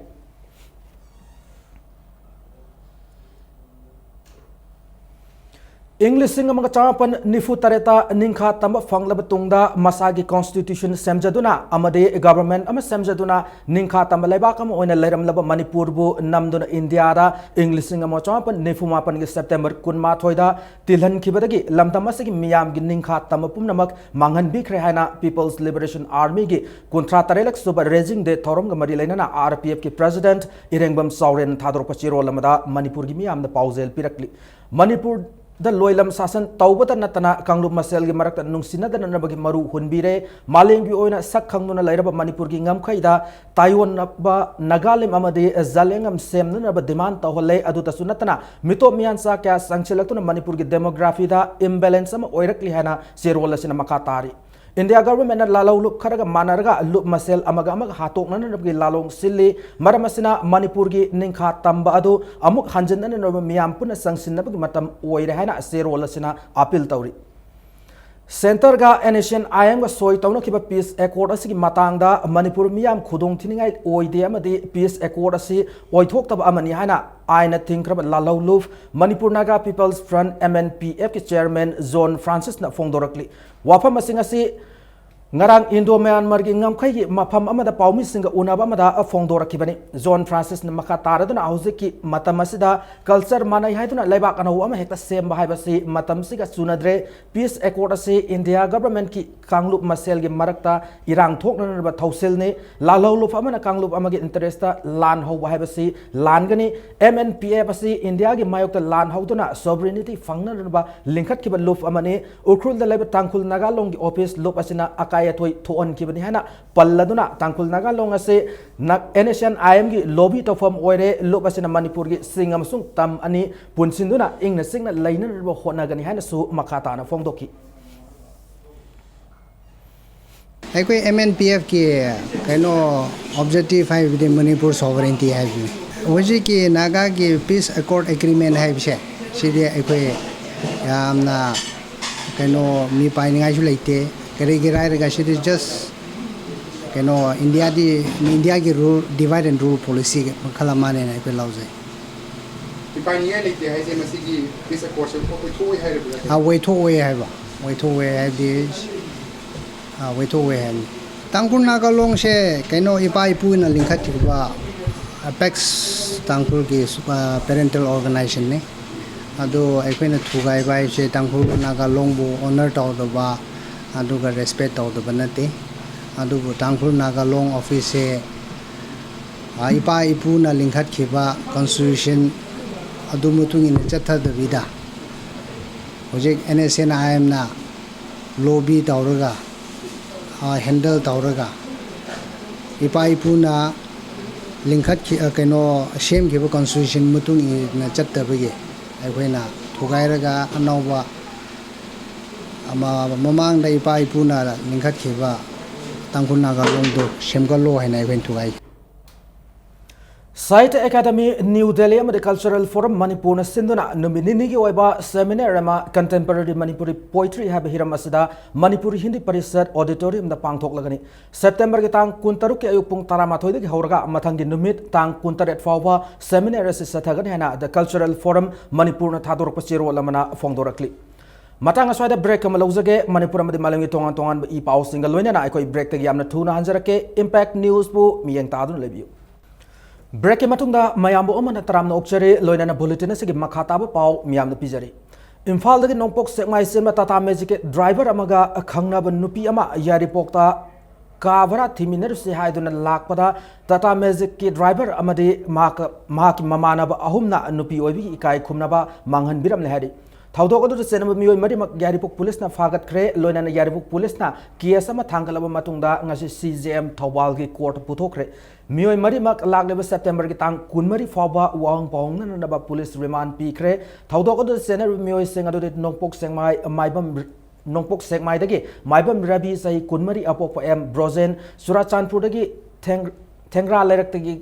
ꯏꯪ ꯂꯤꯁꯤꯡ ꯑꯃꯒ ꯆꯃꯥꯄꯟ ꯅꯤꯐꯨ ꯇꯔꯦꯠꯇ ꯅꯤꯡꯈꯥ ꯇꯝꯕ ꯐꯪꯂꯕ ꯇꯨꯡꯗ ꯃꯁꯥꯒꯤ ꯀꯣꯟꯁꯇꯤꯇ꯭ꯌꯨꯁꯟ ꯁꯦꯝꯖꯗꯨꯅ ꯑꯃꯗꯤ ꯒꯚꯔꯟꯃꯦꯟꯠ ꯑꯃ ꯁꯦꯝꯖꯗꯨꯅ ꯅꯤꯡꯈꯥ ꯇꯝꯕ ꯂꯩꯕꯥꯛ ꯑꯃ ꯑꯣꯏꯅ ꯂꯩꯔꯝꯂꯕ ꯃꯅꯤꯄꯨꯔꯕꯨ ꯅꯝꯗꯨꯅ ꯏꯟꯗꯤꯌꯥꯗ ꯏꯪ ꯂꯤꯁꯤꯡ ꯑꯃ ꯆꯃꯥꯄꯟ ꯅꯤꯐꯨ ꯃꯥꯄꯟꯒꯤ ꯁꯦꯞꯇꯦꯝꯕꯔ ꯀꯨꯟꯃꯥꯊꯣꯏꯗ ꯇꯤꯜꯍꯟꯈꯤꯕꯗꯒꯤ ꯂꯝꯗꯝ ꯑꯁꯤꯒꯤ ꯃꯤꯌꯥꯝꯒꯤ ꯅꯤꯡꯈꯥ ꯇꯝꯕ ꯄꯨꯝꯅꯃꯛ ꯃꯥꯡꯍꯟꯕꯤꯈ꯭ꯔꯦ ꯍꯥꯏꯅ People's Liberation Armyꯒꯤ ꯀꯨꯟꯊ꯭ꯔꯥ ꯇꯔꯦꯠꯂꯛ ꯁꯨꯕ ꯔꯦꯖꯤꯡ ꯗꯦ ꯊꯧꯔꯝꯒ ꯃꯔꯤ ꯂꯩꯅꯅ ꯑꯥꯔ ꯄꯤ ꯑꯦꯐꯀꯤ ꯄ꯭ꯔꯦꯁꯤꯗꯦꯟꯠ ꯏꯔꯦꯡꯕꯝ ꯆꯥꯎꯔꯦꯟ ꯊꯥꯗꯣꯔꯛꯄ ꯆꯦꯔꯣꯜ ꯑꯃꯗ ꯃꯅꯤꯄꯨꯔꯒꯤ ꯃꯤꯌꯥꯝꯅ ꯄꯥꯎꯖꯦꯜ ꯄꯤꯔꯛꯂꯤ꯫ ꯃꯅꯤꯄꯨꯔꯗ ꯂꯣꯏꯂꯝ ꯁꯥꯁꯟ ꯇꯧꯕꯇ ꯅꯠꯇꯅ ꯀꯥꯡꯂꯨꯞ ꯃꯁꯦꯜꯒꯤ ꯃꯔꯛꯇ ꯅꯨꯡꯁꯤꯅꯗꯅꯕꯒꯤ ꯃꯔꯨ ꯍꯨꯟꯕꯤꯔꯦ꯫ ꯃꯥꯂꯦꯝꯒꯤ ꯑꯣꯏꯅ ꯁꯛ ꯈꯪꯗꯨꯅ ꯂꯩꯔꯕ ꯃꯅꯤꯄꯨꯔꯒꯤ ꯉꯝꯈꯩꯗ ꯇꯥꯏꯑꯣꯟꯅꯕ ꯅꯥꯒꯥꯂꯦꯝ ꯑꯃꯗꯤ ꯖꯂꯦꯡꯉꯝ ꯁꯦꯝꯅꯅꯕ ꯗꯤꯃꯥꯟ ꯇꯧꯍꯜꯂꯦ꯫ ꯑꯗꯨꯇꯁꯨ ꯅꯠꯇꯅ ꯃꯤꯇꯣꯞ ꯃꯤꯌꯥꯟꯆꯥ ꯀꯌꯥ ꯆꯪꯁꯤꯜꯂꯛꯇꯨꯅ ꯃꯅꯤꯄꯨꯔꯒꯤ ꯗꯦꯃꯣꯒ꯭ꯔꯥꯐꯤꯗ ꯏꯝꯕꯦꯂꯦꯟꯁ ꯑꯃ ꯑꯣꯏꯔꯛꯂꯤ ꯍꯥꯏꯅ ꯆꯦꯔꯣꯜ ꯑꯁꯤꯅ ꯃꯈꯥ ꯇꯥꯔꯤ꯫ ꯏꯟꯗꯤꯌꯥ ꯒꯚꯔꯟꯃꯦꯟꯠꯅ ꯂꯥꯜꯍꯧ ꯂꯨꯞ ꯈꯔꯒ ꯃꯥꯟꯅꯔꯒ ꯂꯨꯞ ꯃꯁꯦꯜ ꯑꯃꯒ ꯑꯃꯒ ꯍꯥꯠꯇꯣꯛꯅꯅꯕꯒꯤ ꯂꯥꯂꯣꯡ ꯁꯤꯜꯂꯤ꯫ ꯃꯔꯝ ꯑꯁꯤꯅ ꯃꯅꯤꯄꯨꯔꯒꯤ ꯅꯤꯡꯈꯥ ꯇꯝꯕ ꯑꯗꯨ ꯑꯃꯨꯛ ꯍꯟꯖꯤꯟꯅꯅꯕ ꯃꯤꯌꯥꯝ ꯄꯨꯟꯅ ꯆꯪꯁꯤꯟꯅꯕꯒꯤ ꯃꯇꯝ ꯑꯣꯏꯔꯦ ꯍꯥꯏꯅ ꯆꯦꯔꯣꯜ ꯑꯁꯤꯅ ꯑꯥꯄꯤꯜ ꯇꯧꯔꯤ꯫ ꯁꯦꯟꯇꯔꯒ ꯑꯦꯟ ꯑꯦꯁ ꯑꯦꯟ ꯑꯥꯏ ꯑꯦꯝꯒ ꯁꯣꯏ ꯇꯧꯅꯈꯤꯕ ꯄꯤꯁ ꯑꯦꯀꯣꯔꯗ ꯑꯁꯤꯒꯤ ꯃꯇꯥꯡꯗ ꯃꯅꯤꯄꯨꯔ ꯃꯤꯌꯥꯝ ꯈꯨꯗꯣꯡ ꯊꯤꯅꯤꯡꯉꯥꯏ ꯑꯣꯏꯗꯦ ꯑꯃꯗꯤ ꯄꯤꯁ ꯑꯦꯀꯣꯔꯗ ꯑꯁꯤ ꯑꯣꯏꯊꯣꯛꯇꯕ ꯑꯃꯅꯤ ꯍꯥꯏꯅ ꯑꯥꯏꯟꯅ ꯊꯤꯡꯈ꯭ꯔꯕ ꯂꯥꯜꯍꯧ ꯂꯨꯞ Manipur Naga peoples front, M N P ꯑꯦꯐꯀꯤ ꯆꯦꯌꯔꯃꯦꯟ ꯖꯣꯟ ꯐ꯭ꯔꯥꯟꯁꯤꯁꯅ ꯐꯣꯡꯗꯣꯔꯛꯂꯤ꯫ ꯋꯥꯐꯝꯁꯤꯡ ꯑꯁꯤ ꯉꯔꯥꯡ ꯏꯟꯗꯣ ꯃ꯭ꯌꯥꯟꯃꯥꯔꯒꯤ ꯉꯝꯈꯩꯒꯤ ꯃꯐꯝ ꯑꯃꯗ ꯄꯥꯎꯃꯤꯁꯤꯡꯒ ꯎꯅꯕ ꯑꯃꯗ ꯐꯣꯡꯗꯣꯔꯛꯈꯤꯕꯅꯤ꯫ ꯖꯣꯟ ꯐ꯭ꯔꯥꯟꯁꯤꯁꯅ ꯃꯈꯥ ꯇꯥꯔꯗꯨꯅ ꯍꯧꯖꯤꯛꯀꯤ ꯃꯇꯝ ꯑꯁꯤꯗ ꯀꯜꯆꯔ ꯃꯥꯟꯅꯩ ꯍꯥꯏꯗꯨꯅ ꯂꯩꯕꯥꯛ ꯑꯅꯧꯕ ꯑꯃ ꯍꯦꯛꯇ ꯁꯦꯝꯕ ꯍꯥꯏꯕꯁꯤ ꯃꯇꯝꯁꯤꯒ ꯆꯨꯅꯗ꯭ꯔꯦ꯫ ꯄꯤꯁ ꯑꯦꯀꯣꯔꯗ ꯑꯁꯤ ꯏꯟꯗꯤꯌꯥ ꯒꯚꯔꯟꯃꯦꯟꯠꯀꯤ ꯀꯥꯡꯂꯨꯞ ꯃꯁꯦꯜꯒꯤ ꯃꯔꯛꯇ ꯏꯔꯥꯡ ꯊꯣꯛꯅꯅꯕ ꯊꯧꯁꯤꯜꯅꯤ꯫ ꯂꯥꯜꯍꯧ ꯂꯨꯞ ꯑꯃꯅ ꯀꯥꯡꯂꯨꯞ ꯑꯃꯒꯤ ꯏꯟꯇꯔꯦꯁꯇ ꯂꯥꯟ ꯍꯧꯕ ꯍꯥꯏꯕꯁꯤ ꯂꯥꯟꯒꯅꯤ꯫ ꯑꯦꯝ ꯑꯦꯟ ꯄꯤ ꯑꯦꯐ ꯑꯁꯤ ꯏꯟꯗꯤꯌꯥꯒꯤ ꯃꯥꯌꯣꯛꯇ ꯂꯥꯟ ꯍꯧꯗꯨꯅ ꯁꯣꯚꯔꯤꯅꯤꯇꯤ ꯐꯪꯅꯅꯕ ꯂꯤꯡꯈꯠꯈꯤꯕ ꯂꯨꯞ ꯑꯃꯅꯤ꯫ ꯎꯈ꯭ꯔꯨꯜꯗ ꯂꯩꯕ ꯇꯥꯡꯈꯨꯜ ꯅꯥꯒꯥ ꯂꯣꯡꯒꯤ ꯑꯣꯐꯤꯁ ꯂꯨꯞ ꯑꯁꯤꯅ ꯑꯀꯥꯏ ꯑꯇꯣꯏ ꯊꯣꯛꯍꯟꯈꯤꯕꯅꯤ ꯍꯥꯏꯅ ꯄꯜꯂꯗꯨꯅ ꯇꯥꯡꯈꯨꯜ ꯅꯥꯒꯥ ꯂꯣꯡ ꯑꯁꯤ ꯅ-, ꯑꯦꯟ ꯑꯦꯁ ꯑꯦꯟ ꯑꯥꯏ ꯑꯦꯝꯒꯤ ꯂꯣꯕꯤ ꯇꯧꯐꯝ ꯑꯣꯏꯔꯦ꯫ ꯂꯨꯞ ꯑꯁꯤꯅ ꯃꯅꯤꯄꯨꯔꯒꯤ ꯆꯤꯡ ꯑꯃꯁꯨꯡ ꯇꯝ ꯑꯅꯤ ꯄꯨꯟꯁꯤꯟꯗꯨꯅ ꯏꯪꯅ ꯆꯤꯛꯅ ꯂꯩꯅꯅꯕ ꯍꯣꯠꯅꯒꯅꯤ ꯍꯥꯏꯅꯁꯨ ꯃꯈꯥ ꯇꯥꯅ ꯐꯣꯡꯗꯣꯛꯈꯤ꯫ ꯑꯩꯈꯣꯏ ꯑꯦꯝ ꯑꯦꯟ ꯄꯤ ꯑꯦꯐꯀꯤ ꯀꯩꯅꯣ ꯑꯣꯕꯖꯦꯛꯇꯤꯚ ꯍꯥꯏꯕꯗꯤ ꯃꯅꯤꯄꯨꯔ ꯁꯣꯚꯔꯦꯟꯇꯤ ꯍꯥꯏꯕꯅꯤ꯫ ꯍꯧꯖꯤꯛꯀꯤ ꯅꯥꯒꯥꯒꯤ ꯄꯤꯁ ꯑꯦꯀꯣꯔꯗ ꯑꯦꯒ꯭ꯔꯤꯃꯦꯟ ꯍꯥꯏꯕꯁꯦ ꯁꯤꯗꯤ ꯑꯩꯈꯣꯏ ꯌꯥꯝꯅ ꯀꯩꯅꯣ ꯃꯤ ꯄꯥꯏꯅꯤꯡꯉꯥꯏꯁꯨ ꯂꯩꯇꯦ꯫ ꯀꯔꯤꯒꯤꯔ ꯍꯥꯏꯔꯒ ꯁꯤꯗꯤ ꯖꯁ ꯀꯩꯅꯣ ꯏꯟꯗꯤꯌꯥꯗꯤ, ꯏꯟꯗꯤꯌꯥꯒꯤ ꯔꯨꯜ, ꯗꯤꯚꯥꯏꯠ ꯑꯦꯟ ꯔꯨꯜ ꯄꯣꯂꯤꯁꯤꯒꯤ ꯃꯈꯜ ꯑꯃꯅꯦꯅ ꯑꯩꯈꯣꯏ ꯂꯧꯖꯩ꯫ ꯃꯤ ꯄꯥꯏꯅꯤꯡꯉꯥꯏ ꯂꯩꯇꯦ ꯍꯥꯏꯁꯦ ꯃꯁꯤꯒꯤ ꯄꯤꯁ ꯑꯦꯀꯣꯔꯗꯁꯦ ꯑꯣꯏꯊꯣꯛꯑꯣꯏ ꯍꯥꯏꯔꯤꯕ꯭ꯔꯥ? ꯑꯥ, ꯑꯣꯏꯊꯣꯛꯑꯣꯏ ꯍꯥꯏꯕ, ꯑꯣꯏꯊꯣꯛꯑꯣꯏ ꯍꯥꯏꯕꯗꯤ, ꯑꯥ, ꯑꯣꯏꯊꯣꯛꯑꯣꯏ ꯍꯥꯏꯕꯅꯤ꯫ ꯇꯥꯡꯈꯨꯜ ꯅꯥꯒꯥ ꯂꯣꯡꯁꯦ ꯀꯩꯅꯣ ꯏꯄꯥ ꯏꯄꯨꯅ ꯂꯤꯡꯈꯠꯈꯤꯕ ꯑꯦꯄꯦꯛꯁ ꯇꯥꯡꯈꯨꯜꯒꯤ ꯁꯨ-, ꯑꯥ, ꯄꯦꯔꯦꯟꯇꯦꯜ ꯑꯣꯔꯒꯅꯥꯏꯖꯦꯁꯟꯅꯤ꯫ ꯑꯗꯨ ꯑꯩꯈꯣꯏꯅ ꯊꯨꯒꯥꯏꯕ ꯍꯥꯏꯕꯁꯦ ꯇꯥꯡꯈꯨꯜ ꯅꯥꯒꯥ ꯂꯣꯡꯕꯨ ꯑꯣꯅꯔ ꯇꯧꯗꯕ, ꯑꯗꯨꯒ ꯔꯦꯁꯄꯦꯛ ꯇꯧꯗꯕ ꯅꯠꯇꯦ꯫ ꯑꯗꯨꯕꯨ ꯇꯥꯡꯈꯨꯜ ꯅꯥꯒꯥ ꯂꯣꯡ ꯑꯣꯐꯤꯁꯁꯦ, ꯑꯥ, ꯏꯄꯥ ꯏꯄꯨꯅ ꯂꯤꯡꯈꯠꯈꯤꯕ ꯀꯣꯟꯁꯇꯤꯇ꯭ꯌꯨꯁꯟ ꯑꯗꯨ ꯃꯇꯨꯡ ꯏꯟꯅ ꯆꯠꯊꯗꯕꯤꯗ ꯍꯧꯖꯤꯛ and S N I ꯑꯦꯝꯅ lobby ꯇꯧꯔꯒ, ꯑꯥ, ꯍꯦꯟꯗꯜ ꯇꯧꯔꯒ ꯏꯄꯥ ꯏꯄꯨꯅ ꯂꯤꯡꯈꯠꯈꯤ-, ꯑꯥ, ꯀꯩꯅꯣ ꯁꯦꯝꯈꯤꯕ ꯀꯣꯟꯁꯇꯤꯇ꯭ꯌꯨꯁꯟ ꯃꯇꯨꯡ ꯏꯟꯅ ꯆꯠꯇꯕꯒꯤ ꯑꯩꯈꯣꯏꯅ ꯊꯨꯒꯥꯏꯔꯒ ꯑꯅꯧꯕ ꯃꯃꯥꯡꯗ ꯏꯄꯥ ꯏꯄꯨꯅ ꯂꯤꯡꯈꯠꯈꯤꯕ ꯇꯥꯡꯈꯨꯜ ꯅꯥꯒꯥ ꯂꯣꯟꯗꯨ ꯁꯦꯝꯒꯠꯂꯣ ꯍꯥꯏꯅ ꯑꯩꯈꯣꯏꯅ ꯊꯨꯒꯥꯏ꯫ ꯁꯥꯍꯤꯇ꯭ꯌ ꯑꯦꯀꯥꯗꯃꯤ, ꯅ꯭ꯌꯨ ꯗꯦꯜꯂꯤ ꯑꯃꯗꯤ ꯀꯜꯆꯔꯦꯜ ꯐꯣꯔꯝ ꯃꯅꯤꯄꯨꯔꯅ ꯁꯤꯟꯗꯨꯅ ꯅꯨꯃꯤꯠ ꯅꯤꯅꯤꯒꯤ ꯑꯣꯏꯕ ꯁꯦꯃꯤꯅꯥꯔ ꯑꯃ ꯀꯟꯇꯦꯝꯄꯔꯔꯤ ꯃꯅꯤꯄꯨꯔꯤ ꯄꯣꯏꯇ꯭ꯔꯤ ꯍꯥꯏꯕ ꯍꯤꯔꯝ ꯑꯁꯤꯗ ꯃꯅꯤꯄꯨꯔꯤ ꯍꯤꯟꯗꯤ ꯄꯔꯤꯁꯠ ꯑꯣꯗꯤꯇꯣꯔꯤꯌꯝꯗ ꯄꯥꯡꯊꯣꯛꯂꯒꯅꯤ꯫ ꯁꯦꯞꯇꯦꯝꯕꯔꯒꯤ ꯇꯥꯡ ꯀꯨꯟꯇꯔꯨꯛꯀꯤ ꯑꯌꯨꯛ ꯄꯨꯡ ꯇꯔꯥꯃꯥꯊꯣꯏꯗꯒꯤ ꯍꯧꯔꯒ ꯃꯊꯪꯒꯤ ꯅꯨꯃꯤꯠ ꯇꯥꯡ ꯀꯨꯟꯇꯔꯦꯠ ꯐꯥꯎꯕ ꯁꯦꯃꯤꯅꯥꯔ ꯑꯁꯤ ꯆꯠꯊꯒꯅꯤ ꯍꯥꯏꯅ ꯗ ꯀꯜꯆꯔꯦꯜ ꯐꯣꯔꯝ ꯃꯅꯤꯄꯨꯔꯅ ꯊꯥꯗꯣꯔꯛꯄ ꯆꯦꯔꯣꯜ ꯑꯃꯅ ꯐꯣꯡꯗꯣꯔꯛꯂꯤ꯫ ꯃꯇꯥꯡ ꯑꯁ꯭ꯋꯥꯏꯗ ꯕ꯭ꯔꯦꯛ ꯑꯃ ꯂꯧꯖꯒꯦ꯫ ꯃꯅꯤꯄꯨꯔ ꯑꯃꯗꯤ ꯃꯥꯂꯦꯝꯒꯤ ꯇꯣꯉꯥꯟ ꯇꯣꯉꯥꯟꯕ ꯏ ꯄꯥꯎꯁꯤꯡꯒ ꯂꯣꯏꯅꯅ ꯑꯩꯈꯣꯏ ꯕ꯭ꯔꯦꯛꯇꯒꯤ ꯌꯥꯝꯅ ꯊꯨꯅ ꯍꯟꯖꯔꯛꯀꯦ꯫ ꯏꯝꯄꯦꯛ ꯅ꯭ꯌꯨꯁꯄꯨ ꯃꯤꯠꯌꯦꯡ ꯇꯥꯗꯨꯅ ꯂꯩꯕꯤꯌꯨ꯫ ꯕ꯭ꯔꯦꯛꯀꯤ ꯃꯇꯨꯡꯗ ꯃꯌꯥꯝꯕꯨ ꯑꯃꯅ ꯇꯔꯥꯝꯅ ꯑꯣꯛꯆꯔꯤ꯫ ꯂꯣꯏꯅꯅ ꯕꯨꯂꯦꯇꯤꯟ ꯑꯁꯤꯒꯤ ꯃꯈꯥ ꯇꯥꯕ ꯄꯥꯎ ꯃꯤꯌꯥꯝꯗ ꯄꯤꯖꯔꯤ꯫ ꯏꯝꯐꯥꯜꯗꯒꯤ ꯅꯣꯡꯄꯣꯛ ꯁꯦꯛꯃꯥꯏ ꯆꯦꯟꯕ ꯇꯥꯇꯥ ꯃꯦꯖꯤꯛꯀꯤ ꯗ꯭ꯔꯥꯏꯚꯔ ꯑꯃꯒ ꯈꯪꯅꯕ ꯅꯨꯄꯤ ꯑꯃ ꯌꯥꯏꯔꯤꯄꯣꯛꯇ ꯀꯥ ꯚꯔꯥ ꯊꯤꯃꯤꯟꯅꯔꯨꯁꯤ ꯍꯥꯏꯗꯨꯅ ꯂꯥꯛꯄꯗ ꯇꯥꯇꯥ ꯃꯦꯖꯤꯛꯀꯤ ꯗ꯭ꯔꯥꯏꯚꯔ ꯑꯃꯗꯤ ꯃꯍꯥꯛꯀ, ꯃꯍꯥꯛꯀꯤ ꯃꯃꯥꯟꯅꯕ ꯑꯍꯨꯝꯅ ꯅꯨꯄꯤ ꯑꯣꯏꯕꯒꯤ ꯏꯀꯥꯏ ꯈꯨꯝꯅꯕ ꯃꯥꯡꯍꯟꯕꯤꯔꯝꯂꯦ ꯍꯥꯏꯔꯤ꯫ ꯊꯧꯗꯣꯛ ꯑꯗꯨꯗ ꯆꯦꯟꯅꯕ ꯃꯤꯑꯣꯏ ꯃꯔꯤꯃꯛ ꯌꯥꯏꯔꯤꯄꯣꯛ ꯄꯨꯂꯤꯁꯅ ꯐꯥꯒꯠꯈ꯭ꯔꯦ꯫ ꯂꯣꯏꯅꯅ ꯌꯥꯏꯔꯤꯄꯣꯛ ꯄꯨꯂꯤꯁꯅ ꯀꯦꯁ ꯑꯃ ꯊꯥꯡꯒꯠꯂꯕ ꯃꯇꯨꯡꯗ ꯉꯁꯤ ꯁꯤ ꯖꯦ ꯑꯦꯝ ꯊꯧꯕꯥꯜꯒꯤ ꯀꯣꯔꯠꯇ ꯄꯨꯊꯣꯛꯈ꯭ꯔꯦ꯫ ꯃꯤꯑꯣꯏ ꯃꯔꯤꯃꯛ ꯂꯥꯛꯂꯤꯕ ꯁꯦꯞꯇꯦꯝꯕꯔꯒꯤ ꯇꯥꯡ ꯀꯨꯟꯃꯔꯤ ꯐꯥꯎꯕ ꯋꯥꯍꯪ ꯄꯥꯎꯍꯪꯅꯅꯕ ꯄꯨꯂꯤꯁ ꯔꯤꯃꯥꯟ ꯄꯤꯈ꯭ꯔꯦ꯫ ꯊꯧꯗꯣꯛ ꯑꯗꯨꯗ ꯆꯦꯟꯅꯔꯤꯕ ꯃꯤꯑꯣꯏꯁꯤꯡ ꯑꯗꯨꯗꯤ ꯅꯣꯡꯄꯣꯛ ꯁꯦꯛꯃꯥꯏ ꯃꯥꯏꯕꯝ ꯅꯣꯡꯄꯣꯛ ꯁꯦꯛꯃꯥꯏꯗꯒꯤ ꯃꯥꯏꯕꯝ ꯔꯕꯤ ꯆꯍꯤ ꯀꯨꯟꯃꯔꯤ ꯑꯄꯣꯛꯄ ꯑꯦꯝ ꯕ꯭ꯔꯣꯖꯦꯟ, ꯆꯨꯔꯥꯆꯥꯟꯄꯨꯔꯗꯒꯤ ꯊꯦꯡ-, ꯊꯦꯡꯒ꯭ꯔꯥ ꯂꯩꯔꯛꯇꯒꯤ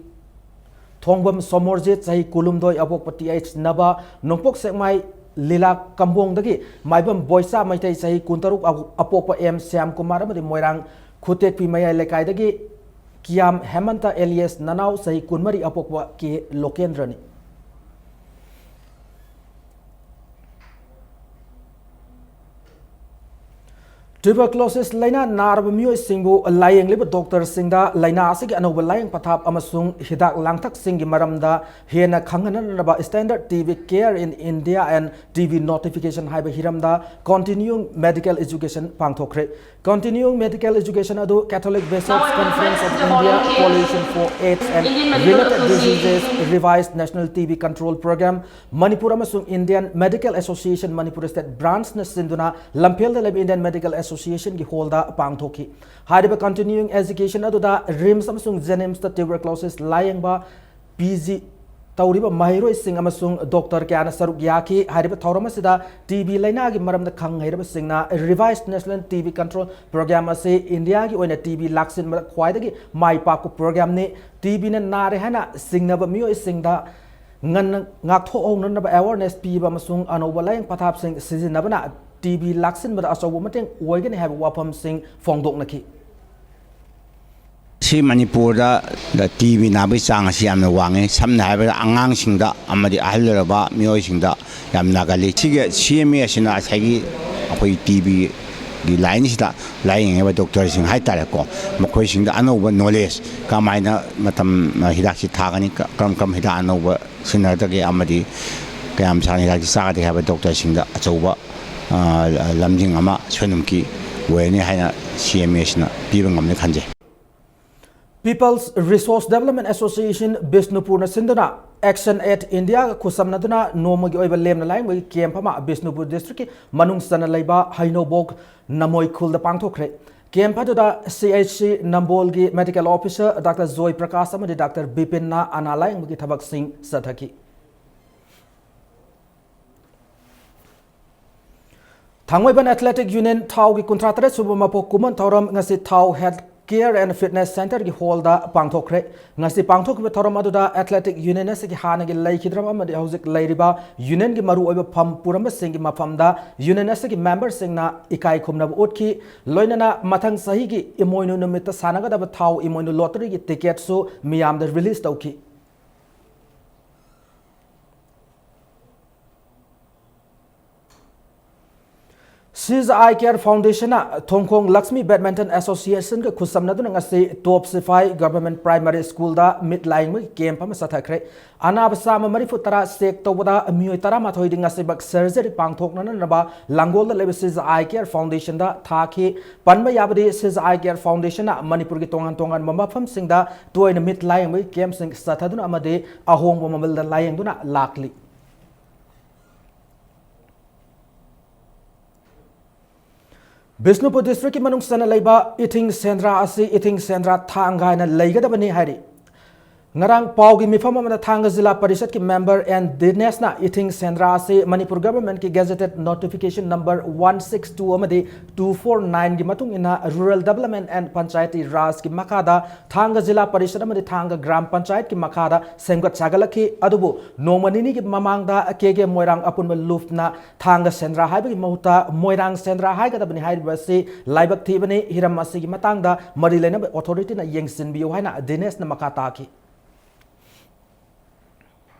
ꯊꯣꯡꯕꯝ ꯁꯣꯃꯣꯔꯖꯤꯠ ꯆꯍꯤ ꯀꯨꯟꯍꯨꯝꯗꯣꯏ ꯑꯄꯣꯛꯄ ꯇꯤ ꯑꯩꯆ ꯅꯕ, ꯅꯣꯡꯄꯣꯛ ꯁꯦꯛꯃꯥꯏ ꯂꯤꯂꯥ ꯀꯝꯕꯣꯡꯗꯒꯤ ꯃꯥꯏꯕꯝ ꯕꯣꯏꯆꯥ ꯃꯩꯇꯩ ꯆꯍꯤ ꯀꯨꯟꯇꯔꯨꯛ ꯑꯄꯣꯛꯄ ꯑꯦꯝ ꯁ꯭ꯌꯥꯝꯀꯨꯃꯥꯔ ꯑꯃꯗꯤ ꯃꯣꯏꯔꯥꯡ ꯈꯨꯇꯦꯛꯄꯤ ꯃꯌꯥꯏ ꯂꯩꯀꯥꯏꯗꯒꯤ ꯀꯤꯌꯥꯝ ꯍꯦꯃꯟꯇ ꯑꯦꯂꯤꯌꯁ ꯅꯅꯥꯎ ꯆꯍꯤ ꯀꯨꯟꯃꯔꯤ ꯑꯄꯣꯛꯄ ꯀꯦ ꯂꯣꯀꯦꯟꯗ꯭ꯔꯅꯤ꯫ ꯇ꯭ꯌꯨꯕꯔꯀ꯭ꯂꯣꯁꯤꯁ ꯂꯥꯏꯅꯥ ꯅꯥꯔꯕ ꯃꯤꯑꯣꯏꯁꯤꯡꯕꯨ ꯂꯥꯌꯦꯡꯂꯤꯕ ꯗꯣꯛꯇꯔꯁꯤꯡꯗ ꯂꯥꯏꯅꯥ ꯑꯁꯤꯒꯤ ꯑꯅꯧꯕ ꯂꯥꯌꯦꯡ ꯄꯊꯥꯞ ꯑꯃꯁꯨꯡ ꯍꯤꯗꯥꯛ ꯂꯥꯡꯊꯛꯁꯤꯡꯒꯤ ꯃꯔꯝꯗ ꯍꯦꯟꯅ ꯈꯪꯍꯟꯅꯅꯕ Standard T B Care in India and T B Notification ꯍꯥꯏꯕ ꯍꯤꯔꯝꯗ Continuing Medical Education ꯄꯥꯡꯊꯣꯛꯈ꯭ꯔꯦ꯫ Continuing Medical Education ꯑꯗꯨ Catholic Bishops' Conference of India, Coalition for AIDS and Related Diseases, Revised National T B Control Program, Manipur ꯑꯃꯁꯨꯡ Indian Medical Association Manipur State Branch ꯅ ꯁꯤꯟꯗꯨꯅ ꯂꯝꯐꯦꯜꯗ ꯂꯩꯕ Indian Medical Association ꯒꯤ ꯍꯣꯜꯗ ꯄꯥꯡꯊꯣꯛꯈꯤ꯫ ꯍꯥꯏꯔꯤꯕ Continuing Education ꯑꯗꯨꯗ ꯔꯤꯝꯁ ꯑꯃꯁꯨꯡ ꯖꯦꯅꯤꯝꯁꯇ ꯇ꯭ꯌꯨꯕꯔꯀ꯭ꯂꯣꯁꯤꯁ ꯂꯥꯌꯦꯡꯕ ꯄꯤ ꯖꯤ, ꯇꯧꯔꯤꯕ ꯃꯍꯩꯔꯣꯏꯁꯤꯡ ꯑꯃꯁꯨꯡ ꯗꯣꯛꯇꯔ ꯀꯌꯥꯅ ꯁꯔꯨꯛ ꯌꯥꯈꯤ꯫ ꯍꯥꯏꯔꯤꯕ ꯊꯧꯔꯝ ꯑꯁꯤꯗ ꯇꯤ ꯕꯤ ꯂꯩꯅꯥꯒꯤ ꯃꯔꯝꯗ ꯈꯪ ꯍꯩꯔꯕꯁꯤꯡꯅ Revised National T B Control Program ꯑꯁꯤ ꯏꯟꯗꯤꯌꯥꯒꯤ ꯑꯣꯏꯅ ꯇꯤ ꯕꯤ ꯂꯥꯛꯁꯤꯟꯕꯗ ꯈ꯭ꯋꯥꯏꯗꯒꯤ ꯃꯥꯏ ꯄꯥꯛꯄ programꯅꯤ꯫ ꯇꯤ ꯕꯤꯅ ꯅꯥꯔꯦ ꯍꯥꯏꯅ ꯆꯤꯡꯅꯕ ꯃꯤꯑꯣꯏꯁꯤꯡꯗ ꯉꯟꯅ ꯉꯥꯛꯊꯣꯛꯍꯧꯅꯅꯕ awareness ꯄꯤꯕ ꯑꯃꯁꯨꯡ ꯑꯅꯧꯕ ꯂꯥꯌꯦꯡ ꯄꯊꯥꯞꯁꯤꯡ ꯁꯤꯖꯤꯟꯅꯕꯅ ꯇꯤ ꯕꯤ ꯂꯥꯛꯁꯤꯟꯕꯗ ꯑꯆꯧꯕ ꯃꯇꯦꯡ ꯑꯣꯏꯒꯅꯤ ꯍꯥꯏꯕ ꯋꯥꯐꯝꯁꯤꯡ ꯐꯣꯡꯗꯣꯛꯅꯈꯤ꯫ ꯁꯤ ꯃꯅꯤꯄꯨꯔꯗ ꯇꯤ ꯕꯤ ꯅꯥꯕꯒꯤ ꯆꯥꯡ ꯑꯁꯤ ꯌꯥꯝꯅ ꯋꯥꯡꯉꯤ꯫ ꯁꯝꯅ ꯍꯥꯏꯔꯕꯗ ꯑꯉꯥꯡꯁꯤꯡꯗ ꯑꯃꯗꯤ ꯑꯍꯜ ꯑꯣꯏꯔꯕ ꯃꯤꯑꯣꯏꯁꯤꯡꯗ ꯌꯥꯝ ꯅꯥꯒꯜꯂꯤ꯫ ꯁꯤꯒꯤ ꯁꯤ ꯑꯦꯝ ꯑꯦ ꯑꯁꯤꯅ ꯉꯁꯥꯏꯒꯤ ꯑꯩꯈꯣꯏ ꯇꯤ ꯕꯤꯒꯤ ꯂꯥꯏꯟꯁꯤꯗ ꯂꯥꯏꯌꯦꯡꯉꯤꯕ ꯗꯣꯛꯇꯔꯁꯤꯡ ꯍꯥꯏꯇꯥꯔꯦꯀꯣ, ꯃꯈꯣꯏꯁꯤꯡꯗ ꯑꯅꯧꯕ knowledge, ꯀꯃꯥꯏꯅ ꯃꯇꯝ ꯍꯤꯗꯥꯛꯁꯤ ꯊꯥꯒꯅꯤ, ꯀꯔꯝ ꯀꯔꯝ ꯍꯤꯗꯥꯛ ꯑꯅꯧꯕ ꯁꯤꯖꯤꯟꯅꯒꯗꯒꯦ ꯑꯃꯗꯤ ꯀꯌꯥꯝ ꯁꯥꯡꯅ ꯍꯤꯗꯥꯛꯁꯤ ꯆꯥꯒꯗꯒꯦ ꯍꯥꯏꯕ ꯗꯣꯛꯇꯔꯁꯤꯡꯗ ꯑꯆꯧꯕ ꯂꯝꯖꯤꯡ ꯑꯃ ꯁꯣꯏꯗꯅꯃꯛꯀꯤ ꯑꯣꯏꯔꯅꯤ ꯍꯥꯏꯅ ꯁꯤ ꯑꯦꯝ ꯑꯦꯁꯤꯅ ꯄꯤꯕ ꯉꯝꯅꯤ ꯈꯟꯖꯩ꯫ People's Resource Development Association ꯕꯤꯁꯅꯨꯄꯨꯔꯅ ꯁꯤꯟꯗꯨꯅ Action Aid Indiaꯒ ꯈꯨꯠꯁꯝꯅꯗꯨꯅ ꯅꯣꯡꯃꯒꯤ ꯑꯣꯏꯕ ꯂꯦꯝꯅ ꯂꯥꯌꯦꯡꯕꯒꯤ camp ꯑꯃ ꯕꯤꯁꯅꯨꯄꯨꯔ districtꯀꯤ ꯃꯅꯨꯡ ꯆꯟꯅ ꯂꯩꯕ ꯍꯩꯅꯧꯕꯣꯛ ꯅꯃꯣꯏ ꯈꯨꯜꯗ ꯄꯥꯡꯊꯣꯛꯈ꯭ꯔꯦ꯫ Camp ꯑꯗꯨꯗ C H C ꯅꯝꯕꯣꯜꯒꯤ medical officer Doctor ꯖꯣꯏ ꯄ꯭ꯔꯀꯥꯁ ꯑꯃꯗꯤ Doctor ꯕꯤꯄꯤꯟꯅ ꯑꯅꯥ ꯂꯥꯌꯦꯡꯕꯒꯤ ꯊꯕꯛꯁꯤꯡ ꯆꯠꯊꯈꯤ꯫ ꯊꯥꯡꯃꯩꯕꯟ Athletic Union ꯊꯥꯎꯒꯤ ꯀꯨꯟꯊ꯭ꯔꯥ ꯇꯔꯦꯠ ꯁꯨꯕ ꯃꯄꯣꯛ ꯀꯨꯝꯑꯣꯟ ꯊꯧꯔꯝ ꯉꯁꯤ ꯊꯥꯎ Health Care and Fitness Centreꯒꯤ hallꯗ ꯄꯥꯡꯊꯣꯛꯈ꯭ꯔꯦ꯫ ꯉꯁꯤ ꯄꯥꯡꯊꯣꯛꯈꯤꯕ ꯊꯧꯔꯝ ꯑꯗꯨꯗ Athletic Union ꯑꯁꯤꯒꯤ ꯍꯥꯟꯅꯒꯤ ꯂꯩꯈꯤꯗ꯭ꯔꯕ ꯑꯃꯗꯤ ꯍꯧꯖꯤꯛ ꯂꯩꯔꯤꯕ unionꯒꯤ ꯃꯔꯨꯑꯣꯏꯕ ꯐꯝ ꯄꯨꯔꯝꯕꯁꯤꯡꯒꯤ ꯃꯐꯝꯗ union ꯑꯁꯤꯒꯤ memberꯁꯤꯡꯅ ꯏꯀꯥꯏ ꯈꯨꯝꯅꯕ ꯎꯠꯈꯤ꯫ ꯂꯣꯏꯅꯅ ꯃꯊꯪ ꯆꯍꯤꯒꯤ ꯏꯃꯣꯏꯅꯨ ꯅꯨꯃꯤꯠꯇ ꯁꯥꯟꯅꯒꯗꯕ ꯊꯥꯎ ꯏꯃꯣꯏꯅꯨ lotteryꯒꯤ ticketꯁꯨ ꯃꯤꯌꯥꯝꯗ release ꯇꯧꯈꯤ꯫ Sija Eye Care Foundationꯅ ꯊꯣꯡꯈꯣꯡ ꯂꯛꯁꯃꯤ Badminton Associationꯒ ꯈꯨꯠꯁꯝꯅꯗꯨꯅ ꯉꯁꯤ ꯇꯣꯞ ꯁꯤꯐꯥꯏ Government Primary Schoolꯗ ꯃꯤꯠ ꯂꯥꯌꯦꯡꯕꯒꯤ camp ꯑꯃ ꯆꯠꯊꯈ꯭ꯔꯦ꯫ ꯑꯅꯥꯕ ꯆꯥꯝꯃ ꯃꯔꯤꯐꯨ ꯇꯔꯥ check ꯇꯧꯕꯗ ꯃꯤꯑꯣꯏ ꯇꯔꯥꯃꯥꯊꯣꯏꯗꯤ ꯉꯁꯤꯃꯛ surgery ꯄꯥꯡꯊꯣꯛꯅꯅꯕ ꯂꯥꯡꯒꯣꯜꯗ ꯂꯩꯕ Sija Eye Care Foundationꯗ ꯊꯥꯈꯤ꯫ ꯄꯟꯕ ꯌꯥꯕꯗꯤ Sija Eye Care Foundationꯅ ꯃꯅꯤꯄꯨꯔꯒꯤ ꯇꯣꯉꯥꯟ ꯇꯣꯉꯥꯟꯕ ꯃꯐꯝꯁꯤꯡꯗ ꯇꯣꯏꯅ ꯃꯤꯠ ꯂꯥꯌꯦꯡꯕꯒꯤ campꯁꯤꯡ ꯆꯠꯊꯗꯨꯅ ꯑꯃꯗꯤ ꯑꯍꯣꯡꯕ ꯃꯃꯜꯗ ꯂꯥꯌꯦꯡꯗꯨꯅ ꯂꯥꯛꯂꯤ꯫ ꯕꯤꯁꯅꯨꯄꯨꯔ districtꯀꯤ ꯃꯅꯨꯡ ꯆꯟꯅ ꯂꯩꯕ ꯏꯊꯤꯡ ꯁꯦꯟꯗ꯭ꯔꯥ ꯑꯁꯤ ꯏꯊꯤꯡ ꯁꯦꯟꯗ꯭ꯔꯥ ꯊꯥꯡꯒ ꯍꯥꯏꯅ ꯂꯩꯒꯗꯕꯅꯤ ꯍꯥꯏꯔꯤ꯫ ꯉꯔꯥꯡ ꯄꯥꯎꯒꯤ ꯃꯤꯐꯝ ꯑꯃꯗ ꯊꯥꯡꯒ ꯖꯤꯂꯥ ꯄꯔꯤꯁꯠꯀꯤ member N ꯗꯤꯅꯦꯁꯅ ꯏꯊꯤꯡ ꯁꯦꯟꯗ꯭ꯔꯥ ꯑꯁꯤ Manipur governmentꯀꯤ gazetted notification number one six two ꯑꯃꯗꯤ two four nineꯒꯤ ꯃꯇꯨꯡ ꯏꯟꯅ Rural Development and Panchayati Rajꯀꯤ ꯃꯈꯥꯗ ꯊꯥꯡꯒ ꯖꯤꯂꯥ ꯄꯔꯤꯁꯠ ꯑꯃꯗꯤ ꯊꯥꯡꯒ ꯒ꯭ꯔꯥꯝ ꯄꯟꯆꯥꯌꯠꯀꯤ ꯃꯈꯥꯗ ꯁꯦꯝꯒꯠ ꯁꯥꯒꯠꯂꯛꯈꯤ꯫ ꯑꯗꯨꯕꯨ ꯅꯣꯡꯃ ꯅꯤꯅꯤꯒꯤ ꯃꯃꯥꯡꯗ ꯀꯦ ꯀꯦ ꯃꯣꯏꯔꯥꯡ ꯑꯄꯨꯟꯕ ꯂꯨꯞꯅ ꯊꯥꯡꯒ ꯁꯦꯟꯗ꯭ꯔꯥ ꯍꯥꯏꯕꯒꯤ ꯃꯍꯨꯠꯇ ꯃꯣꯏꯔꯥꯡ ꯁꯦꯟꯗ꯭ꯔꯥ ꯍꯥꯏꯒꯗꯕꯅꯤ ꯍꯥꯏꯔꯤꯕ ꯑꯁꯤ ꯂꯥꯏꯕꯛ ꯊꯤꯕꯅꯤ꯫ ꯍꯤꯔꯝ ꯑꯁꯤꯒꯤ ꯃꯇꯥꯡꯗ ꯃꯔꯤ ꯂꯩꯅꯕ authorityꯅ ꯌꯦꯡꯁꯤꯟꯕꯤꯌꯨ ꯍꯥꯏꯅ ꯗꯤꯅꯦꯁꯅ ꯃꯈꯥ ꯇꯥꯈꯤ꯫